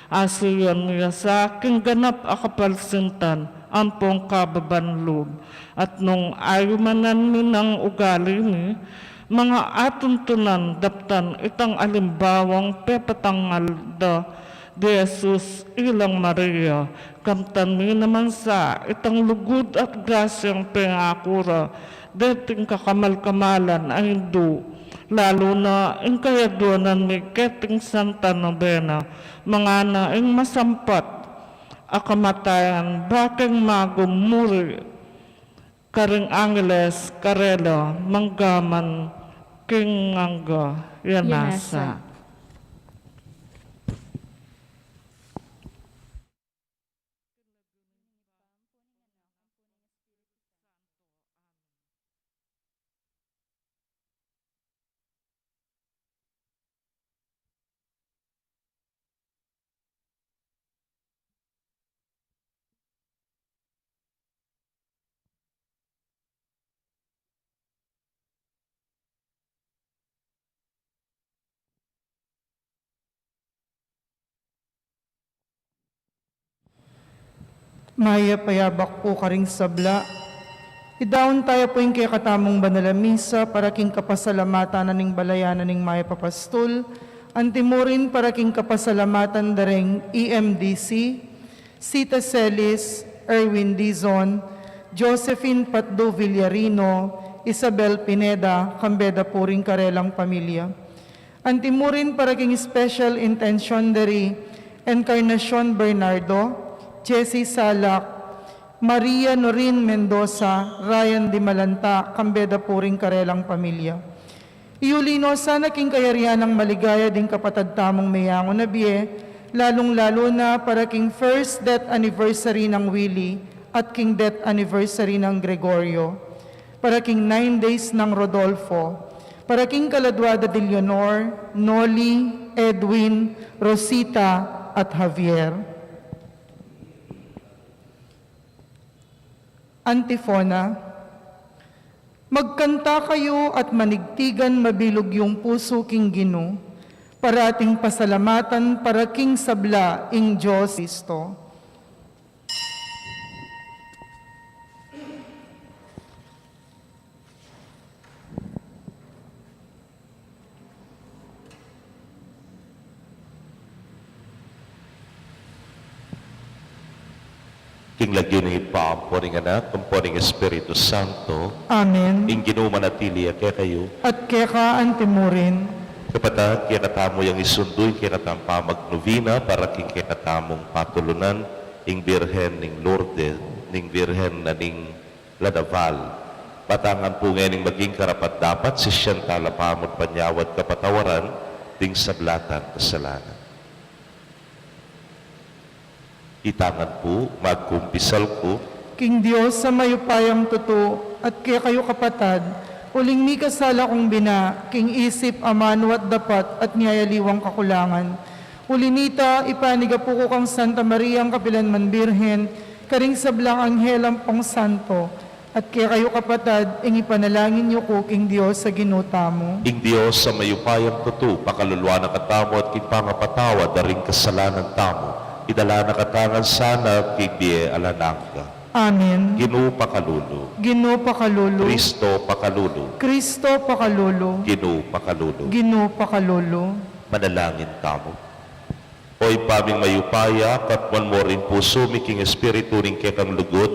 Asuyuan mu ya sa king ganap a kapalsintan ampong kababan lub. At nung ayumanan mi nang ugali mi, manga atuntunan daptan itang alimbawang pepatangal da di Jesus ilang Maria, kamtan mi naman sa itang lugud at grasyang pengaku ra deting kakamal-kamalan a Indu, lalu na ing kayaduanan mi keting Santa Nobena, mangana ing masampat a kamatayan, bakeng magumuri karing angeles karela manggaman king angga. Ya nasa. Mayap a yabak pu karing sabla. Idaun taya pu ing kekatamung banal a misa para king kapasalamatan na ning balayan na ning Mayap a Pastul, antimurin para king kapasalamatan da ring E M D C, Sita Celis, Erwin Dizon, Josephine Patdu Villarino, Isabel Pineda, kambe da pu ring karelang pamilya. Antimurin para king special intention da ri Encarnacion Bernardo, Jessie Salak, Maria Norin Mendoza, Ryan Dimalanta, kambe da pu ring karelang pamilya. Iuli no sana king kayarian nang maligaya ding kapatad tamung meyangu na bie, lalung-lalu na para king first death anniversary nang Willie at king death anniversary nang Gregorio, para king nine days nang Rodolfo, para king kaladua da di Leonor, Noli, Edwin, Rosita, at Javier. Antifona. Magkanta kayu at manigtigan mabilug yung pusu king Ginu, parating pasalamatan para king sabla ing Dios Kristo. King lagyu ning Ibpa, ampo ning Anak, ampo ning Espiritu Santo. Amen. Ing Ginu manatili ya kekayu. At keka antimurin. Kapatad, kekatamu yang isundu ing kekatamung pamagnovena para king kekatamung patulunan, ing Birhen ning Lourdes, ning Birhen na ning Ladaval. Batangan pu ngening maging karapat-dapat, sisian tala pamut panyawad kapatawaran ding sabla tang kasalanan. Ita ngan pu, magkumpisal ku king Dios a mayupayang tutu, at kekayu kapatad, uling mikasala kung bina, king isip, amanu at dapat, at miyayaliwang kakulangan. Uli nita, ipanigapu ku kang Santa Mariang kapilan man Birhen, karing sablang anghel ampong santo, at kekayu kapatad, ing ipanalangin yu ku king Dios a Ginu tamu. Ing Dios a mayupayang tutu, pakaluluan na katamu at king pangapatawad da ring kasalanan tamu, idala na katamu ngan sana king bie alang angga. Amen. Ginu pakalulu. Ginu pakalulu. Kristo pakalulu. Kristo pakalulu. Ginu pakalulu. Ginu pakalulu. Manalangin tamu. O Ibpa ming mayupaya, katmuan mu ring pusu mi king espiritu ning kekang lugud,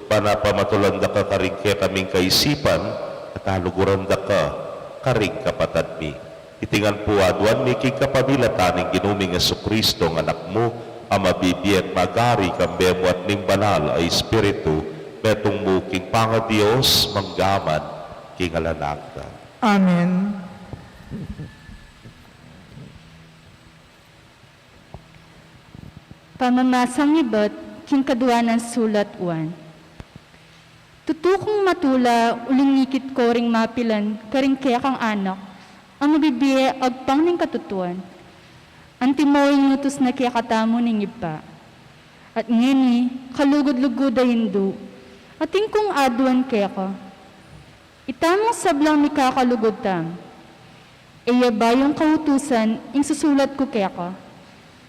ban pamatulan da ka karing kekaming kaisipan, at aluguran da ka karing kapatad mi. Iti ngan pu aduan mi king kapamilatan ning Ginu ming Jesucristo, a Anak mu, a mabibie at magari kambe mu at ning Banal a Espiritu, metung mu king pangaDios, mangga man king alang angga. Amen. Pamamasang ibat king kadua nang sulat Juan. Tutu kung matula uling ikit ko ring mapilan karing kekang anak a mabibie agpang ning katutuan. Antimo ing utus na kekatamu ning Ibpa. At ngeni, kalugud-lugud a Indu, atin kung aduan keka. Itamung sablang mikakalugud tamu. E ya bayung kautusan ing susulat ku keka.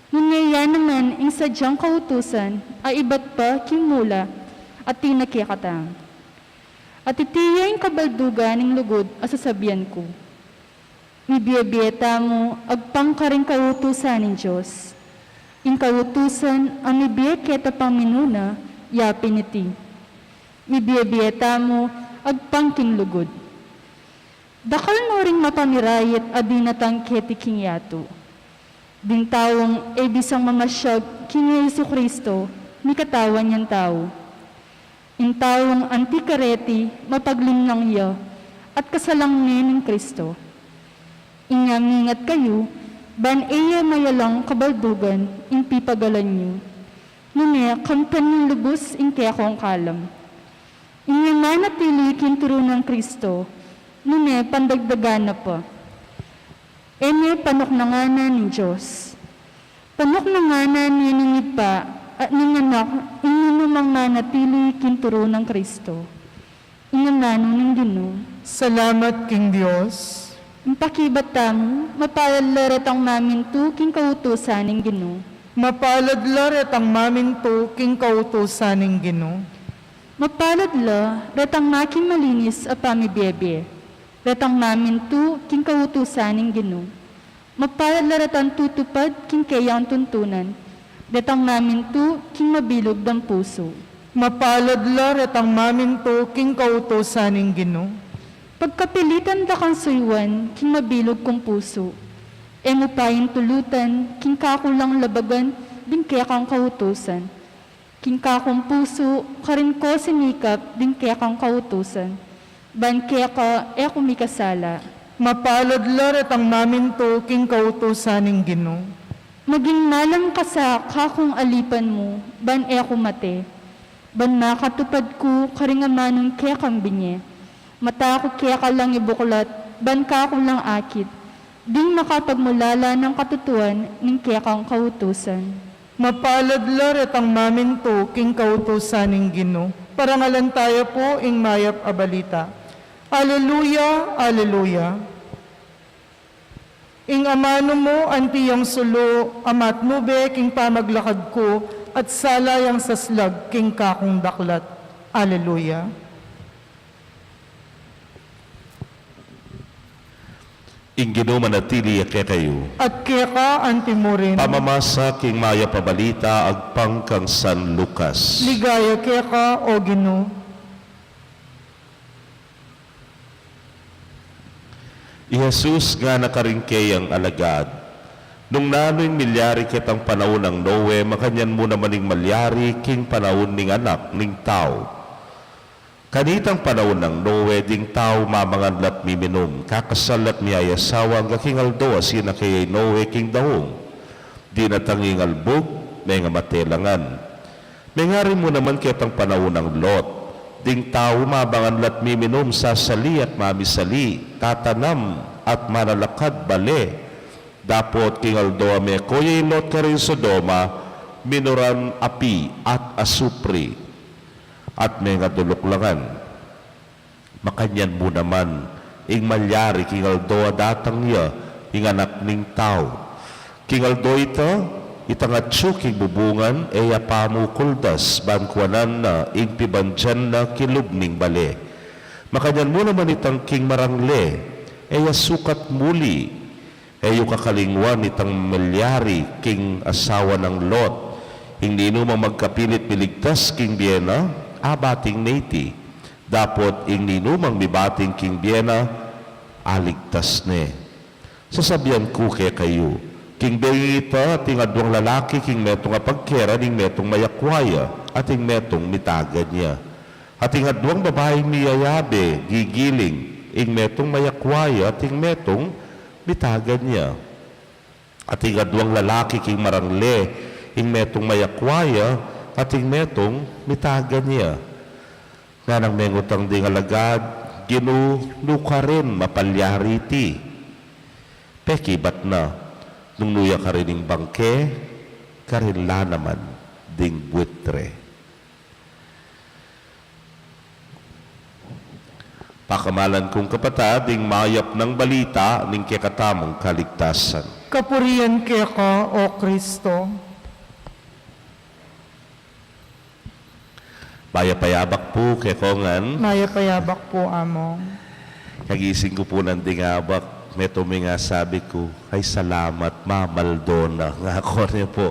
Nune ya naman ing sadyang kautusan a ibat pa king mula, atin na kekatamu. At iti ya ing kabaldugan ning lugud a sasabian ku. Mibie-bie tamu agpang karing kautusan ning Dios. Ing kautusan a mibie keta pang minuna, ya pin iti. Mibie-bie tamu agpang king lugud. Dakal no ring mapamirayit a dinatang keti king yatu. Ding taung e bisang mamasyag kang Jesucristo, mikatawan yang tau. Ing taung anti kareti, mapaglinlang ya, at kasalang ne ning Cristo. Inya mingat kayu, ban e ya mayalang kabaldugan ing pipagalan yu. Nune, kamtan yu lubus ing kekong kalam. Inya manatili king turu nang Cristo, nune pandagdagan na pa. E ne panuknangan na ning Dios. Panuknangan na ne ning Ibpa at ning Anak ing ninumang manatili king turu nang Cristo. Ing amanu ning Ginu. Salamat king Dios. Ing pakibat tamu, mapalad la retang mamintu king kautusan ning Ginu. Mapalad la retang mamintu king kautusan ning Ginu. Mapalad la retang makimalinis a pamibie-bie, retang mamintu king kautusan ning Ginu. Mapalad la retang tutupad king keyang tuntunan, retang mamintu king mabilug dang pusu. Mapalad la retang mamintu king kautusan ning Ginu. Pagkapilitan da kang suyuan king mabilug kung pusu, e mu pa intulutan king kakulang labagan ding kekang kautusan. King kakung pusu, karin ko sinikap ding kekang kautusan, ban keka e ku mikasala. Mapalad la retang mamintu king kautusan ning Ginu. Maging malam ka sa kakung alipan mu, ban e ku mate, ban makatupad ku karing amanung kekang binye. Mata ku keka lang ibuklat, ban kaku lang akit ding makapagmulala nang katutuan ning kekang kautusan. Mapalad la retang mamintu king kautusan ning Ginu. Parangalan taya pu ing mayap a balita. Aleluya, aleluya. Ing amanu mu anti yang sulu a matnube king pamaglakad ku, at sala yang saslag king kakung daklat. Aleluya. Ing Ginu manatili ya kekayu. At keka antimurin. Pamamasa king mayap a balita agpang kang San Lucas. Ligaya keka, O Ginu. I Jesus ngana karing keyang alagad, nung nanu ing milyari ketang panaun nang Noe, makanyan mu naman ing malyari king panaun ning Anak ning Tau. Kanitang panaun nang Noe, ding tau mamangan la't miminum, kakasal la't miyayasawa, angga king aldo a sinake ya i Noe king daung. Dinatang ing albug, mengamate la ngan. Mengari mu naman ketang panaun nang Lot, ding tau mamangan la't miminum, sasali at mamisali, tatanam at manalakad bale. Dapot king aldo a meko ya i Lot karin Sodoma, minuran api at asupri, at mengaduluk la ngan. Makanyan mu naman ing malyari king aldo a datang ya ing Anak ning Tau. King aldo ita, itang atyu king bubungan e ya pamukuldas ban kuanan na ing pibandian na king lub ning bale. Makanyan mu naman itang king marangle e ya sukat muli. E yu kakalingwan itang malyari king asawa nang Lot. Ing ninumang magkapilit miligtas king bie na, abating ne iti. Dapot ing ninumang mibating king bie na, aligtas ne. Sasabian ku kekayu, king bengi ita ating aduang lalaki king metung a pagkera ning metung mayakwa ya, ating metung mitagan ya. Ating aduang babaing miyayabe, gigiling, ing metung mayakwa ya, ating metung mitagan ya. Ating aduang lalaki king marangle, ing metung mayakwa ya, ating metung mitagan ya. Nganang mengutang ding alagad, Ginu, nu karin mapalyari iti? Pekibat na, nung nu ya karin ing bangke, karin la naman ding buitre. Pakamalan kung kapatad, ing mayap nang balita ning kekatamung kaligtasan. Kapurian keka, O Kristo. Mayap a yabak pu kekongan. Mayap a yabak pu, Among. Kagising ku pu nanding abak, metung ming asabi ku, "Ay, salamat, mamaldo na," ngaku ne pu.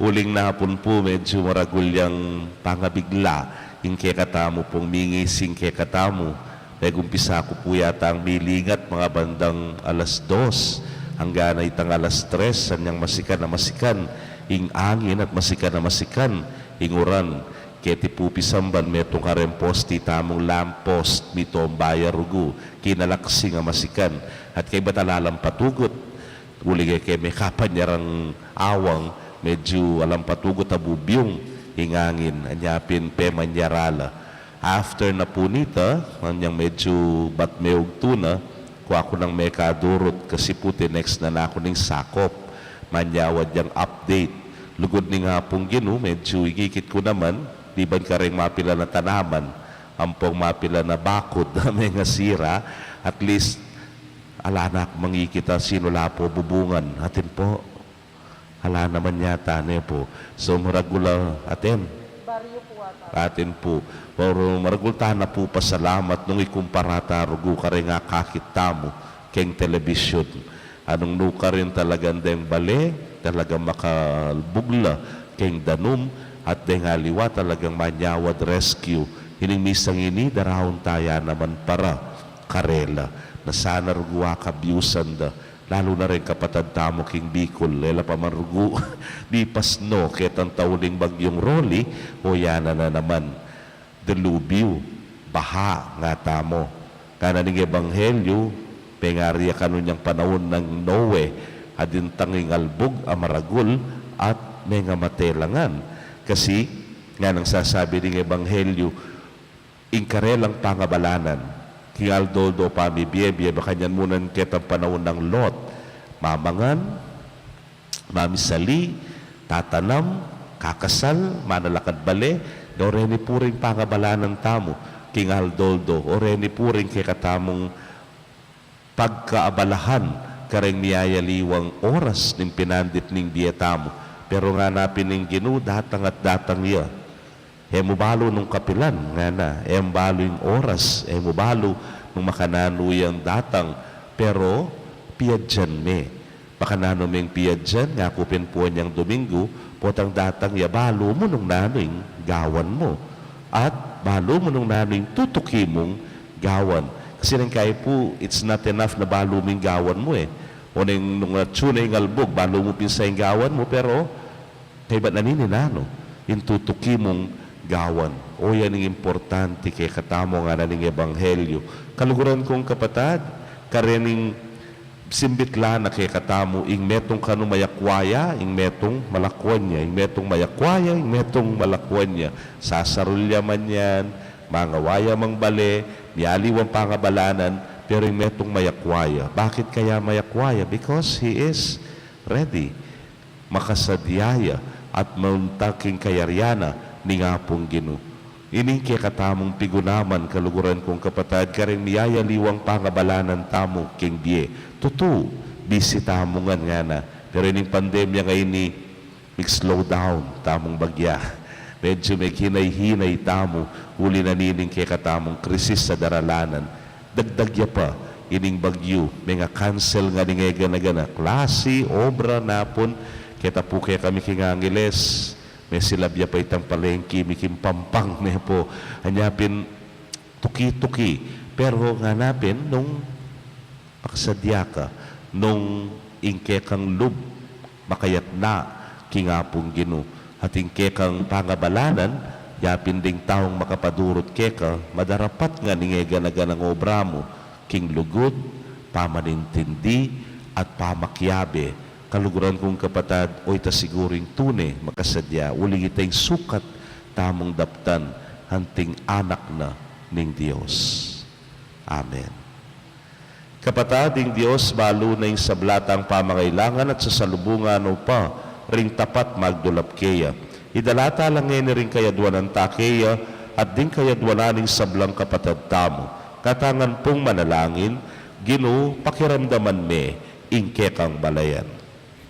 Uling napun pu, medyu maragul yang pangabigla ing kekatamu pung mingising kekatamu. Megumpisa ku pu yatang milingat mga bandang alas dos, anggang na itang alas tres, anyang masikan a masikan ing angin at masikan a masikan ing uran. Keti pu pisamban metung kareng posti tamung lamp post, mitomba ya rugu, kinalaksing a masikan, at kaybat ala lang patugut. Uling e keng mekapanyarang awang, medyu alang patugut a bubyung ing angin, anya pin pemanyara la. After na pu nita, anyang medyu batmeugtu na, kua ku nang mekadurut, kasi pu tinext na naku ning sakop, manyawad yang update. Lugud ning Apung Ginu, medyu ikikit ku naman, liban kareng mapilan a tanaman ampong mapilan a bakud a mengasira, at least, ala na ku mangikit a sinu la pu bubungan. Atin pu, ala naman yata ne pu. So, maragul a atin. Baryo pu ata. Atin pu. Pero maragul tana pu pasalamat nung ikumpara ta rugu kareng akakit tamu keng telebisyun. Anung nukarin talagang deng bale, talagang makalbug la keng danum, at deng aliwa talagang manyawad rescue. Ining misang ini, daraun ta ya naman para karela. Na sana rugu akabyusan da, lalu na reng kapatad tamu king Bicol, e la pa man rugu mipasno ketang tauling Bagyung Rolly, o yana na naman, delubyu, baha, ngana tamu. Ngana ning ebanghelyu, pengari ya kanu nyang panaun nang Noe, adintang ing albug a maragul at mengamate la ngan. Kasi, nganang sasabi ning ebanghelyu, ing karelang pangabalanan, king aldo-aldo pamibiebie, makanyan mu nang ketang panaun nang Lot, mamangan, mamisali, tatanam, kakasal, manalakad bale, o reni pu ring pangabalanan tamu king aldo-aldo, o reni pu ring kekatamung pagkaabalahan kareng miyayaliwang oras ning pinandit ning bie tamu. Pero ngana pin ning Ginu, datang at datang ya. E mu balu nung kapilan, ngana, e mu balu ing oras, e mu balu nung makananu yang datang, pero piadyan me. Makananu meng piadyan, ngaku pin pu anyang Dominggu, potang datang ya, balu mu nung nanu ing gawan mu. At balu mu nung nanu ing tutuki mung gawan. Kasi neng kai pu, it's not enough na balu mu ing gawan mu e. O neng nung atsu na ing albug, balu mu pin sa ing gawan mu, pero kaybat na nini nanu ing tutuki mung gawan. O yan ing importante kekatamu, ngana ning ebanghelyu. Kaluguran kung kapatad, karening Simbit la na kekatamu, ing metung kanu mayakuaya, ing metung malakuan ya, ing metung mayakuaya, ing metung malakuan ya. Sasarul ya man yan, mangawa ya mang bale, mialiwang pangabalanan, pero ing metung mayakuaya. Bakit kaya mayakuaya? Because he is ready. Makasadya ya at maunta king kayarian na ning Apung Ginu. Ining kekatamung pigunaman, kaluguran kung kapatad, karing miyayaliwang pangabalanan tamu king bie. Tutu, busy tamu ngan ngana. Pero ining pandemya ngeni, mig-slow down tamung bagya. Medyu mighinay-hinay tamu, uli na nining kekatamung krisis a daralanan. Dagdag ya pa, ining bagyu, menga-cancel ngan ing egana-gana klasi, obra, napun, keta pu kekami king Angeles, mesilab ya pa itang palengki mi king Pampang, me pu, anya pin tuki-tuki. Pero ngana pin, nung makasadya ka, nung ing kekang lub makayatna king Apung Ginu, at ing kekang pangabalanan, yapin ding taung makapadurut keka, madarapat ngan ing egana-ganang obra mu, king lugud, pamanintindi, at pamakiabe. Kaluguran kung kapatad, oyta siguru ing tune makasadya, uling ita ing sukat tamung daptan, anting anak na ning Dios. Amen. Kapatad, ing Dios balu na ing sabla tang pamangailangan at sasalubungan no pa ring tapat magdulap keya. Idala ta la ngeni ring kayadwanan ta keya at ding kayadwanan ning sablang kapatad tamu. Katangan pung manalangin, Ginu, pakiramdaman me ing kekang balayan.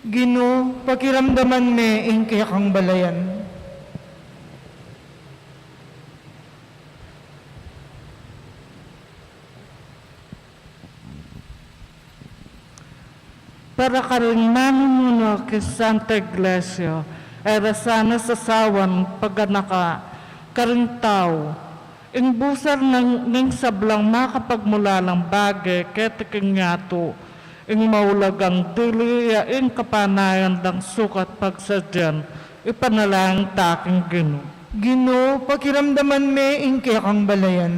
Ginu, pakiramdaman me ing kekang balayan. Para karing manumuna king Santa Iglesia, e ra sana sasawan paganaka karing tau. Ing busal nang ning sablang makapagmulalang bage keti king yatu, ing maulagang dili ya ing kapanayan dang sukat pagsadyan, ipanalangin ta king Ginu. Ginu, pakiramdaman me ing kekang balayan.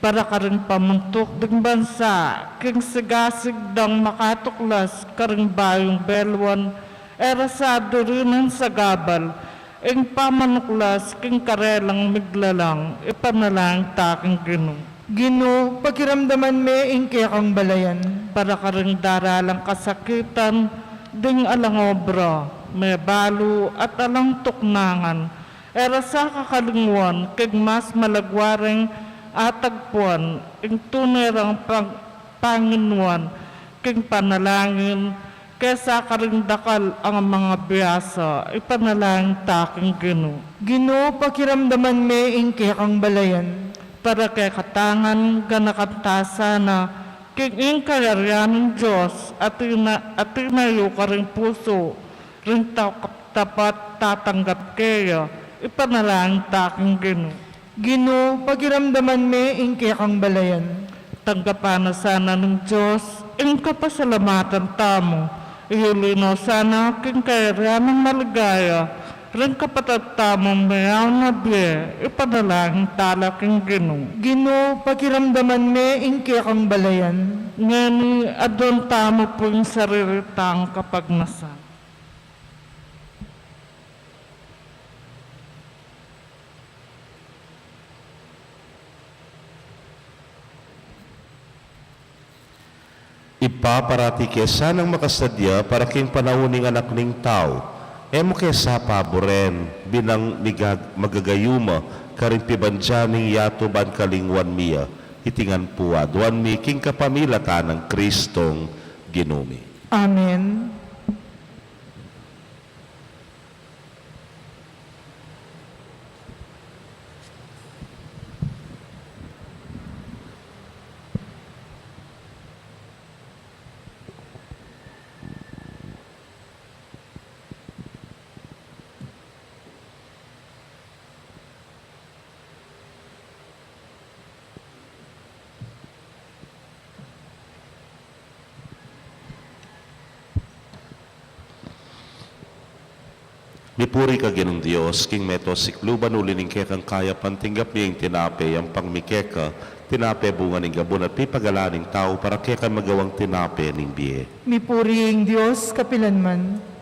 Para karing pamuntuk ding bansa, king sigasig dang makatuklas karing bayung beluan, e ra sa dirinan sagabal, ing pamanuklas king karelang miglalang, ipanalangin ta king Ginu. Ginu, pakiramdaman me ing kekang balayan. Para karing daralang kasakitan, ding alang obra, mebalu at alang tuknangan, e ra sa kakalingwan, king mas malagwa reng atagpuan, ing tune rang pang-, panginuan, king panalangin, kesa karing dakal a mangabiasa, ipanalangin ta king Ginu. Ginu, pakiramdaman me ing kekang balayan. Para kekatang ganakan ta sana, king ing kayarian ning Dios, atin na, atin na yu karing pusu, ring ta-, tapat tatanggap keya, ipanalangin ta king Ginu. Ginu, pakiramdaman me ing kekang balayan. Tanggapan na sana ning Dios ing kapasalamatan tamu, iyuli no sana king kayarian nang maligaya ring kapatad tamung meyaun a bie, ipanalangin ta la king Ginu. Ginu, pakiramdaman me ing kekang balayan. Ngeni aduan tamu pu ing sarili tang kapagnasan. Ibpa, parati ke sanang makasadya para king panaun ning Anak ning Tau. E mu ke sa paburen, binang migag-, magagayuma karing pibandian ning yatu ban kalingwan mi ya. Iti ngan pu aduan mi king kapamilatan nang Kristong Ginu mi. Amen. Mipuri ka Ginung Dios, king meto sikluban uli ning kekang kayapan tinggap mi ing tinape, yampang mi keka, Tinape bunga ning gabun at pipagalan ning tau para kekami magawang tinape ning bie. Mipuri ing Dios kapilanman.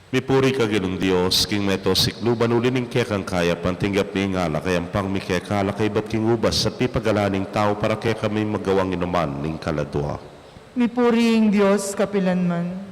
Mipuri ka Ginung Dios, king meto sikluban uli ning kekang kayapan tinggap mi ing alak a yampang mi keka, alak a ibat king ubas at pipagalan ning tau para kekami magawang inuman ning kaladua. Mipuri ing Dios kapilanman.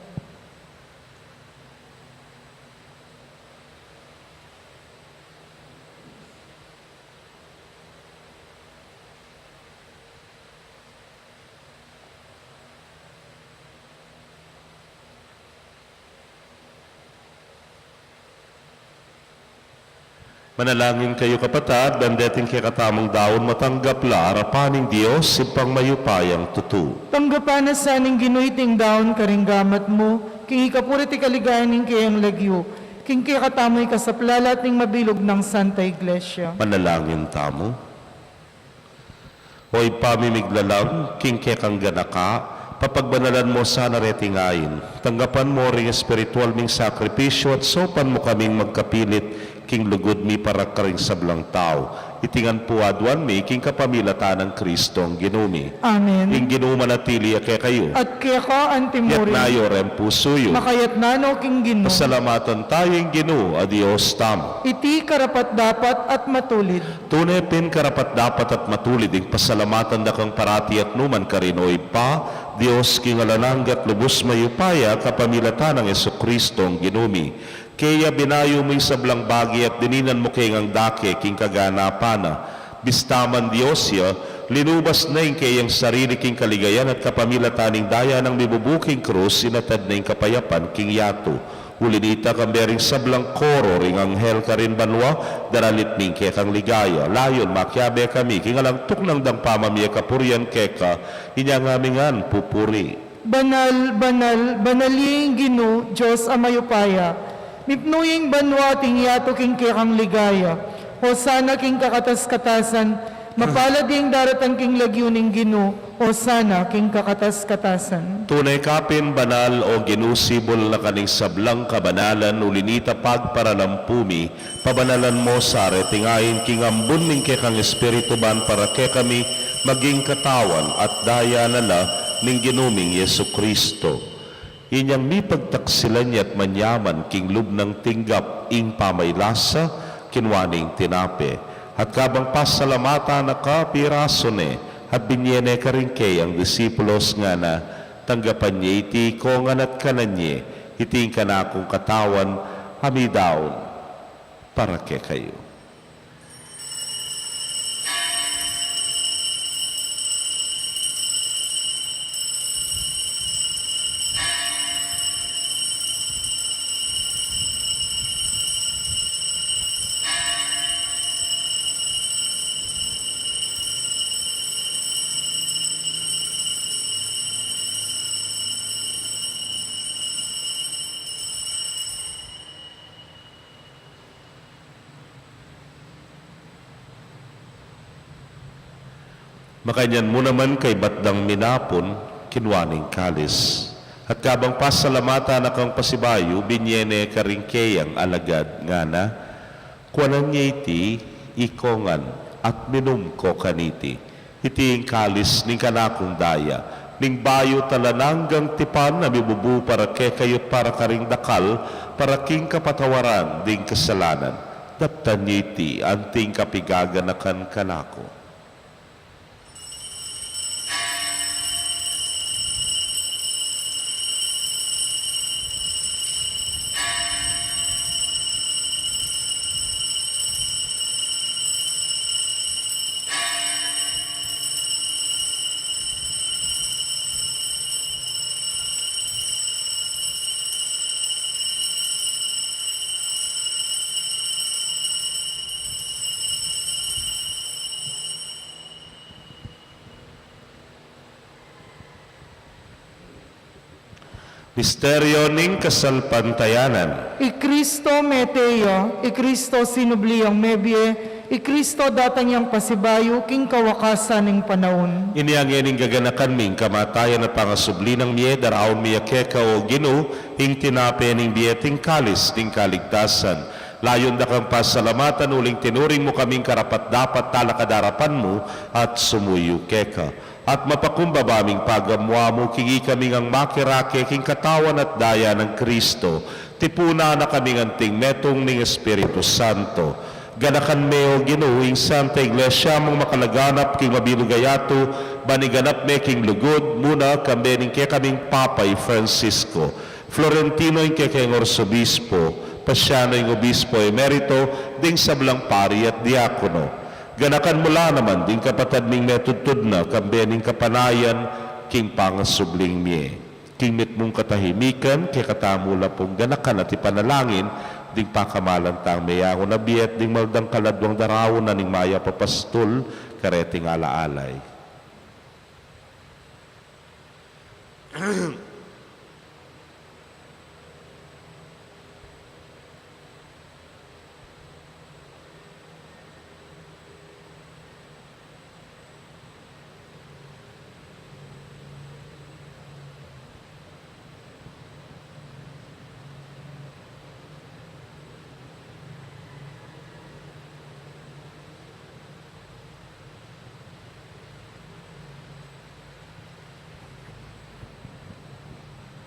Manalangin kayu, kapatad, ban deting kekatamung daun matanggap la arapan ning Dios, Ibpang mayupayang tutu. Tanggapan na sa ning Ginu iting daun karing gamat mu, king ikapuri at ikaligayan ning keyang lagyu, king kekatamu ikasaplala at ning mabilug nang Santa Iglesia. Manalangin tamu. O Ibpa mi miglalang, king kekang ganaka, papagbanalan mu sana reting ain. Tanggapan mu ring espiritual ming sakripisyu at saupan mu kaming magkapilit king lugud mi para karing sablang tau. Iti ngan pu aduan mi king kapamilatan nang Kristong Ginu mi. Amen. Ing Ginu manatili ya kekayu. At keka antimurin. Itas yu reng pusu yu. Makaitas no king Ginu. Pasalamatan tamu ing Ginu a Dios tamu. Iti karapat-dapat at matulid. Tune pin karapat-dapat at matulid ing pasalamatan da kang parati at nukarin man, O Ibpa, Dios king alang angga at lubus mayupaya, kapamilatan nang Jesukristong Ginu mi. Kaya binayu mu ing sablang bage at dininan mu keng dake king kaganapan na. Bista man Dios ya, linubas na ing keyang sarili king kaligayan at kapamilatan ning daya nang mibubu king krus, inatad na ing kapayapan king yatu. Uli nita, kambe ring sablang koro ring anghel karin banua, daralit mi ing kekang ligaya. Layun makiabe kami king alang tuknang dang pamamie kapurian keka, inya ngami ngan pupuri. Banal, banal, banal ya ing Ginu, Dios a mayupaya. Mipnu ya ing banua at ing yatu king kekang ligaya. Hosana king kakatas-katasan, mapalad ya ing daratang king lagyu ning Ginu, Hosana king kakatas-katasan. Tune ka pin banal, O Ginu, sibul na ka ning sablang kabanalan, uli nita pagparalampu mi, pabanalan mu sa reting ain king ambun ning kekang Espiritu ban para kekami maging katawan at daya na la ning Ginu ming Jesukristo. Inyang mipagtaksilan ya't manyaman king lub nang tinggap ing pamailasa, kinua ne ing tinape. At kabang pasalamatan na ka, pirasu ne, at binie ne karing keyang disipulos ngana, tanggapan ye iti ikongan at kanan ye, iti ing kanakung katawan, a midaun para kekayu. Makanyan mu naman kaybat dang minapun, kinua ne ing kalis. At kabang pasalamatan na kang pasibayu, binie ne karing keyang alagad ngana, kuanan ye iti ikongan at minum ko kaniti. Iti ing kalis ning kanakung daya, ning bayu at alang anggang tipan a mibubu para kekayu at para karing dakal, para king kapatawaran ding kasalanan. Daptan ye iti anting kapigaganakan kanaku. Misteryo ning kasalpantayanan. I Kristo mete ya, i Kristo sinubli yang mebie, i Kristo datang yang pasibayu king kawakasan ning panaun. Inya ngeni gaganakan mi ing kamatayan at pangasubli nang mie, daraun mi ya keka, o Ginu, ing tinape ning bie at ing kalis ning kaligtasan. Layun da kang pasalamatan uling tinuring mu kaming karapat-dapat talakad king arapan mu at sumuyu keka. At mapakumbaba ming pagamuan mu king ikami ngang makirake king katawan at daya nang Kristo, tipunan na kami ngan anting metung ning Espiritu Santo. Ganakan me, o Ginu, ing Santa Iglesia mung makalaganap king mabilug a yatu, ban iganap me king lugud mu na, kambe ning kekaming Papa i Francisco, Florentino ing kekeng Arsobispo, Paciano ing Obispo Emerito, ding sablang pari at diakono. Ganakan mu la naman ding kapatad ming metudtud na, kambe ning kapanayan king pangasubling mie. King mitmung katahimikan, kekatamu la pung ganakan at ipanalangin ding pakamalan tang meyangu na bie at ding maldang kaladwang daraun na ning mayap a pastul kareting ala-alay.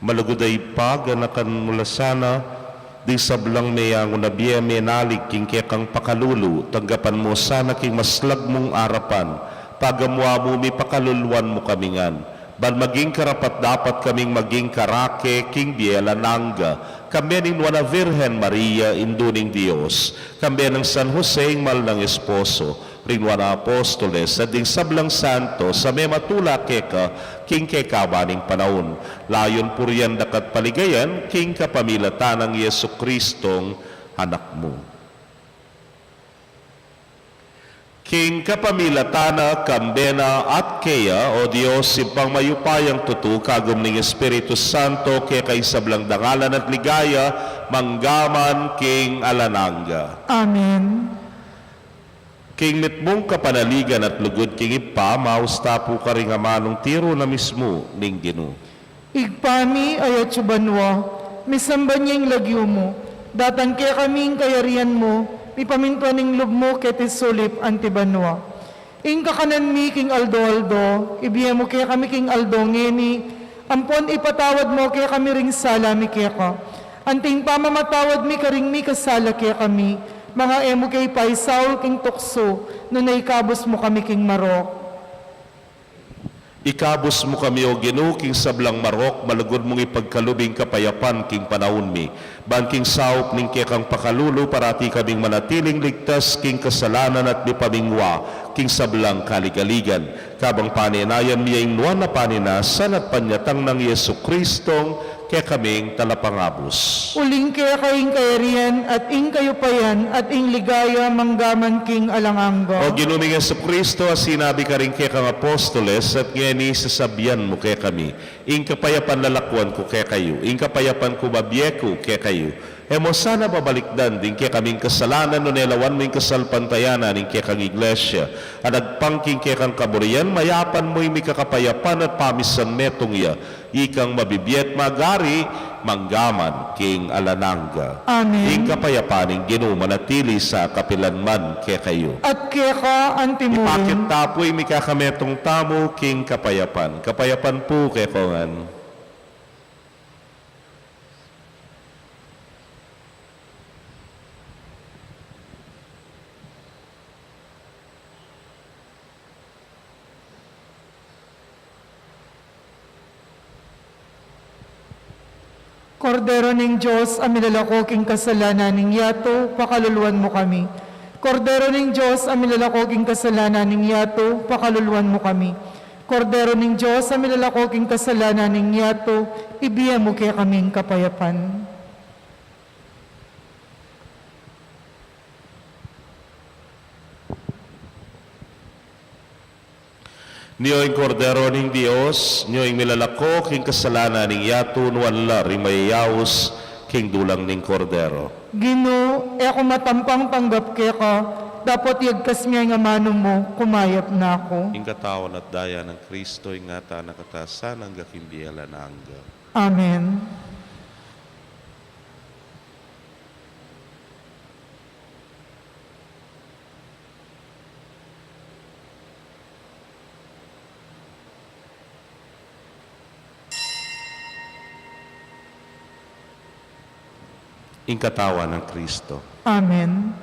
Malugud a Ibpa, ganakan mu la sana ding sablang meyangu na bie a menalig king kekang pakalulu, tanggapan mu sana king maslag mung arapan, pagamuan mu mi, pakaluluan mu kami ngan, ban maging karapat-dapat kaming maging karake king bie alang angga, kambe ning Nuan a Virgen Maria, Indu ning Dios, kambe nang San Jose, ing mal nang esposo, ring Nuan a Apostoles, at ding sablang santos a mematula keka king kekaban ning panaun. Layun purian da ka at paligayan king kapamilatan nang Jesucristong Anak mu. King kapamilatan na, kambe na, at keya, o Dios, Ibpang mayupayang tutu, kagum ning Espiritu Santo, keka ing sablang dangalan at ligaya, mangga man king alang angga. Amen. King mitmung kapanaligan at lugud king Ibpa, maus ta pu karing amanung tiru na mismu ning Ginu. Ibpa mi, atsu ka banua, misamban ya ing lagyu mu, datang kekami ing kayarian mu, mipamintuan ing lub mu keti sulip anti banua. Ing kakanan mi king aldo-aldo, ibie mu kekami king aldo ngeni, ampon ipatawad mu kekami ring sala mi keka, anti ing pamamatawad mi karing mikasala kekami, manga e mu ke paisaul king tuksu, nune ikabus mu kami king marok. Ikabus mu kami, o Ginu, king sablang marok, malugud mung ipagkalub ing kapayapan king panaun mi, ban king saup ning kekang pakalulu parati kaming manatiling ligtas king kasalanan at mipamingwa king sablang kaligaligan. Kabang panenayan mi ya ing nuan a panenasan at panyatang nang Jesucristong kekaming Talapangabus. Uling keka ing kayarian, at ing kayupayan, at ing ligaya, mangga man king alang angga. O Ginu ming Jesucristo, a sinabi karing kekang apostoles, at ngeni sasabian mu kekami, ing kapayapan lalakwan ku kekayu, ing kapayapan ku babie ku kekayu. E mu sana babalikdan ding kekaming kasalanan, nune lawan mu ing kasalpantayanan ning kekang Iglesia, a agpang king kekang kaburian, mayapan mu ing mikakapayapan at pamisan metung ya, ikang mabibie at magari, mangga man king alang angga. Amen. Ing kapayapan ning Ginu manatili sa kapilan man kekayu. At keka anti murin. Ipakit ta pu ing mikakametung tamu king kapayapan. Kapayapan pu kekongan. Kordero ning Dios, a milalako king kasalanan ning yatu, pakaluluan mu kami. Kordero ning Dios, a milalako king kasalanan ning yatu, pakaluluan mu kami. Kordero ning Dios, a milalako king kasalanan ning yatu, ibie mu kekaming kapayapan. Nyo ing Kordero ning Dios, nyo ing milalako king kasalanan ning yatu. Nuan la ring mayayaus king dulang ning Kordero. Ginu, e ku matampang tanggap keka, dapot iyagkas me ing amanu mu, kumayap na ku. Ing katawan at daya nang Kristo, ingatan na katasan angga king bie alang angga. Amen. Ing katawan nang Kristo. Amen.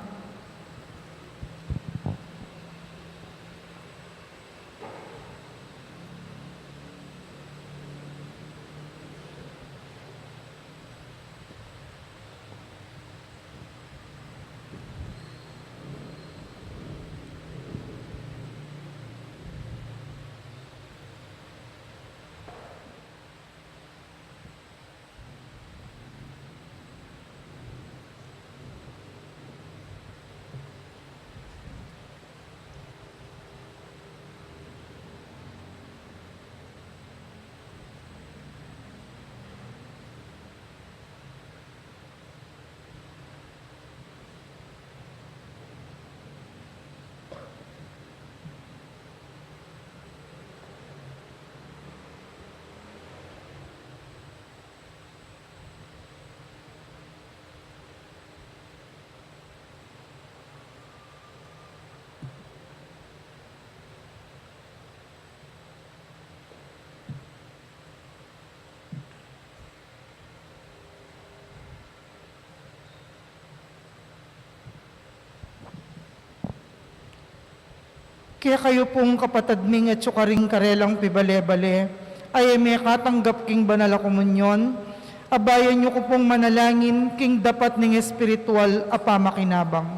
Kekayu pung kapatad ming atyu karing karelang pibale-bale a e mekatanggap king banal a komunyon, abayan yu ku pung manalangin king dapat ning espiritual a pamakinabang.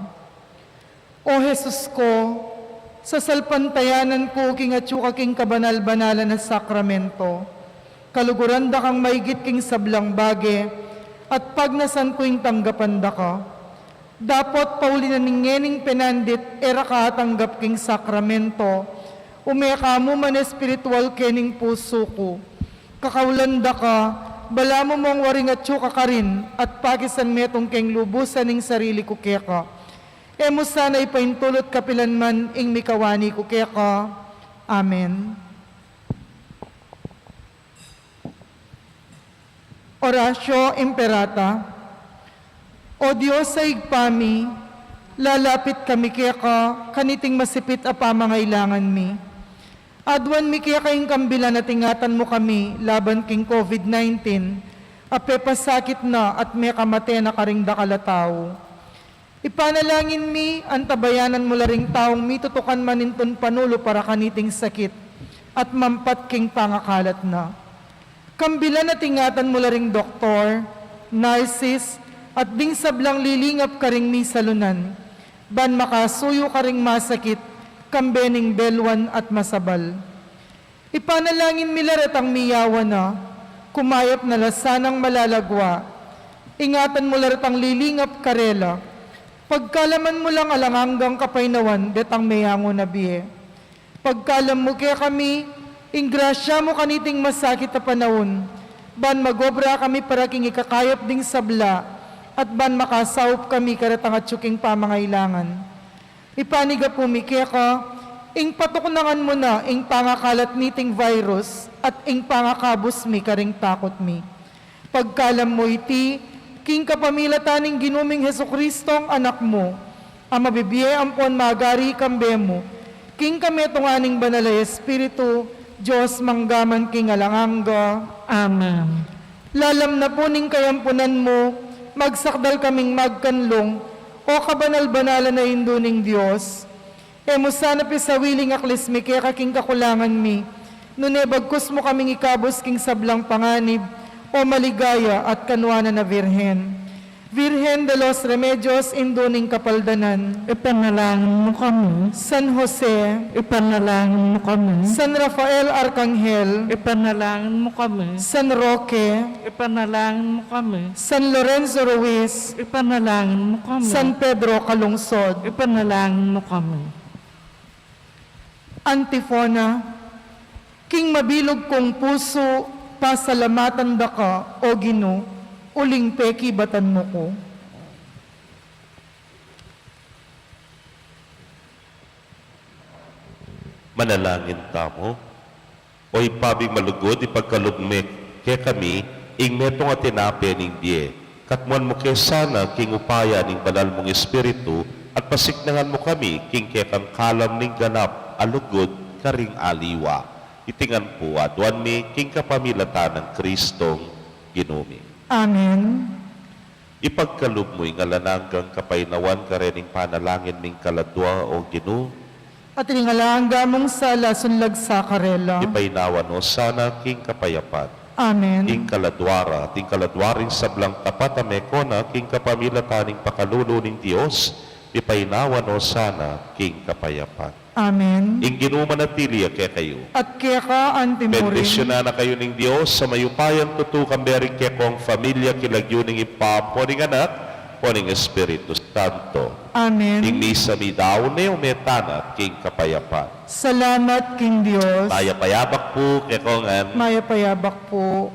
O Jesus ko, sasalpantayanan ku king atyu ka king kabanal-banalan a sakramento. Kaluguran da kang maigit king sablang bage, at pagnasan ku ing tanggapan da ka. Dapot pauli na ning ngening penandit e ra ka atanggap king sakramento, ume ka mu man espiritual kening pusu ku. Kakaulan da ka, balamu mong waring atyu ka karin, at pakisan metung keng lubusan ing sarili ku keka. E mu sana ipaintulut kapilan man ing mikawani ku keka. Amen. Oratio Imperata. O Dios a Ibpa mi, lalapit kami keka kaniting masipit a pamangailangan mi. Aduan mi keka ing kambilan at ingatan mu kami laban king COVID nineteen a pepasakit na at mekamate na karing dakal a tau. Ipanalangin mi, antabayanan mu la ring taung mitutukan manintun panulu para kaniting sakit at mampat king pangakalat na. Kambilan at ingatan mu la ring doktor, narsis, at ding sablang lilingap karing misalunan, ban makasuyu karing masakit, kambe ning belwan at masabal. Ipanalangin mi la retang miyawa na, kumayap na la sanang malalagwa. Ingatan mu la retang lilingap karela. Pagkaluban mu lang alang anggang kapaynawan detang meyangu na bie. Pagkaluban mu kekami ing grasya mu kaniting masakit a panaun, ban magobra kami para king ikakayap ding sabla, at ban makasaup kami karetang atyu king pamangailangan. Ipanigapu mi keka ing patuknangan mu na ing pangakalat niting virus at ing pangakabus mi karing takut mi. Pagkaluban mu iti king kapamilatan ning Ginu ming Jesucristong Anak mu, a mabibie ampon magari kambe mu, king kametungan ning Banal a Espiritu, Dios mangga man king alang angga. Amen. Lalam na pu ning kayampunan mu, magsakdal kaming magkanlung, O kabanal-banalan a Indu ning Dios. E mu sana pisawili ing aklis mi keka king kakulangan mi, nune bagkus mu kaming ikabus king sablang panganib, O maligaya at kanuanan a Virgen. Virgen de los Remedios, Indu ning Kapaldanan. Ipanalangin mu kami. San Jose. Ipanalangin mu kami. San Rafael Arkanghel. Ipanalangin mu kami. San Roque. Ipanalangin mu kami. San Lorenzo Ruiz. Ipanalangin mu kami. San Pedro Calungsod. Ipanalangin mu kami. Antifona. King mabilug kung pusu, pasalamatan da ka, O Ginu, uling pekibatan mu ku. Manalangin tamu. O Ibpa ming malugud, ipagkalub me kekami ing metung a tinape ning bie. Katmuan mu ke sana king upaya ning banal mung Espiritu, at pasiknangan mu kami king kekang kalam ning ganap a lugud karing aliwa. Iti ngan pu aduan mi king kapamilatan nang Kristong Ginu mi. Amen. Ipagkalub mu ing alang anggang kapaynawan karening panalangin ming kaladua, O Ginu. At ing alang angga mung sala, sunlag sa karela. Ipaynawa no sana king kapayapan. Amen. Ing kaladua ra, at ing kaladua ring sablang tapat a mekona king kapamilatan ning pakalulu ning Dios, ipaynawa no sana king kapayapan. Amen. Ing Ginu manatili ya kekayu. At keka anti mu rin. Bendisyunan na kayu ning Dios a mayupayang tutu, kambe ring kekong familia, king lagyu ning Ibpa, ampo ning Anak, ampo ning Espiritu Santo. Amen. Ing misa meyari ne, ume tana king kapayapan. Salamat king Dios. Mayap a yabak pu kekongan. Mayap a yabak pu.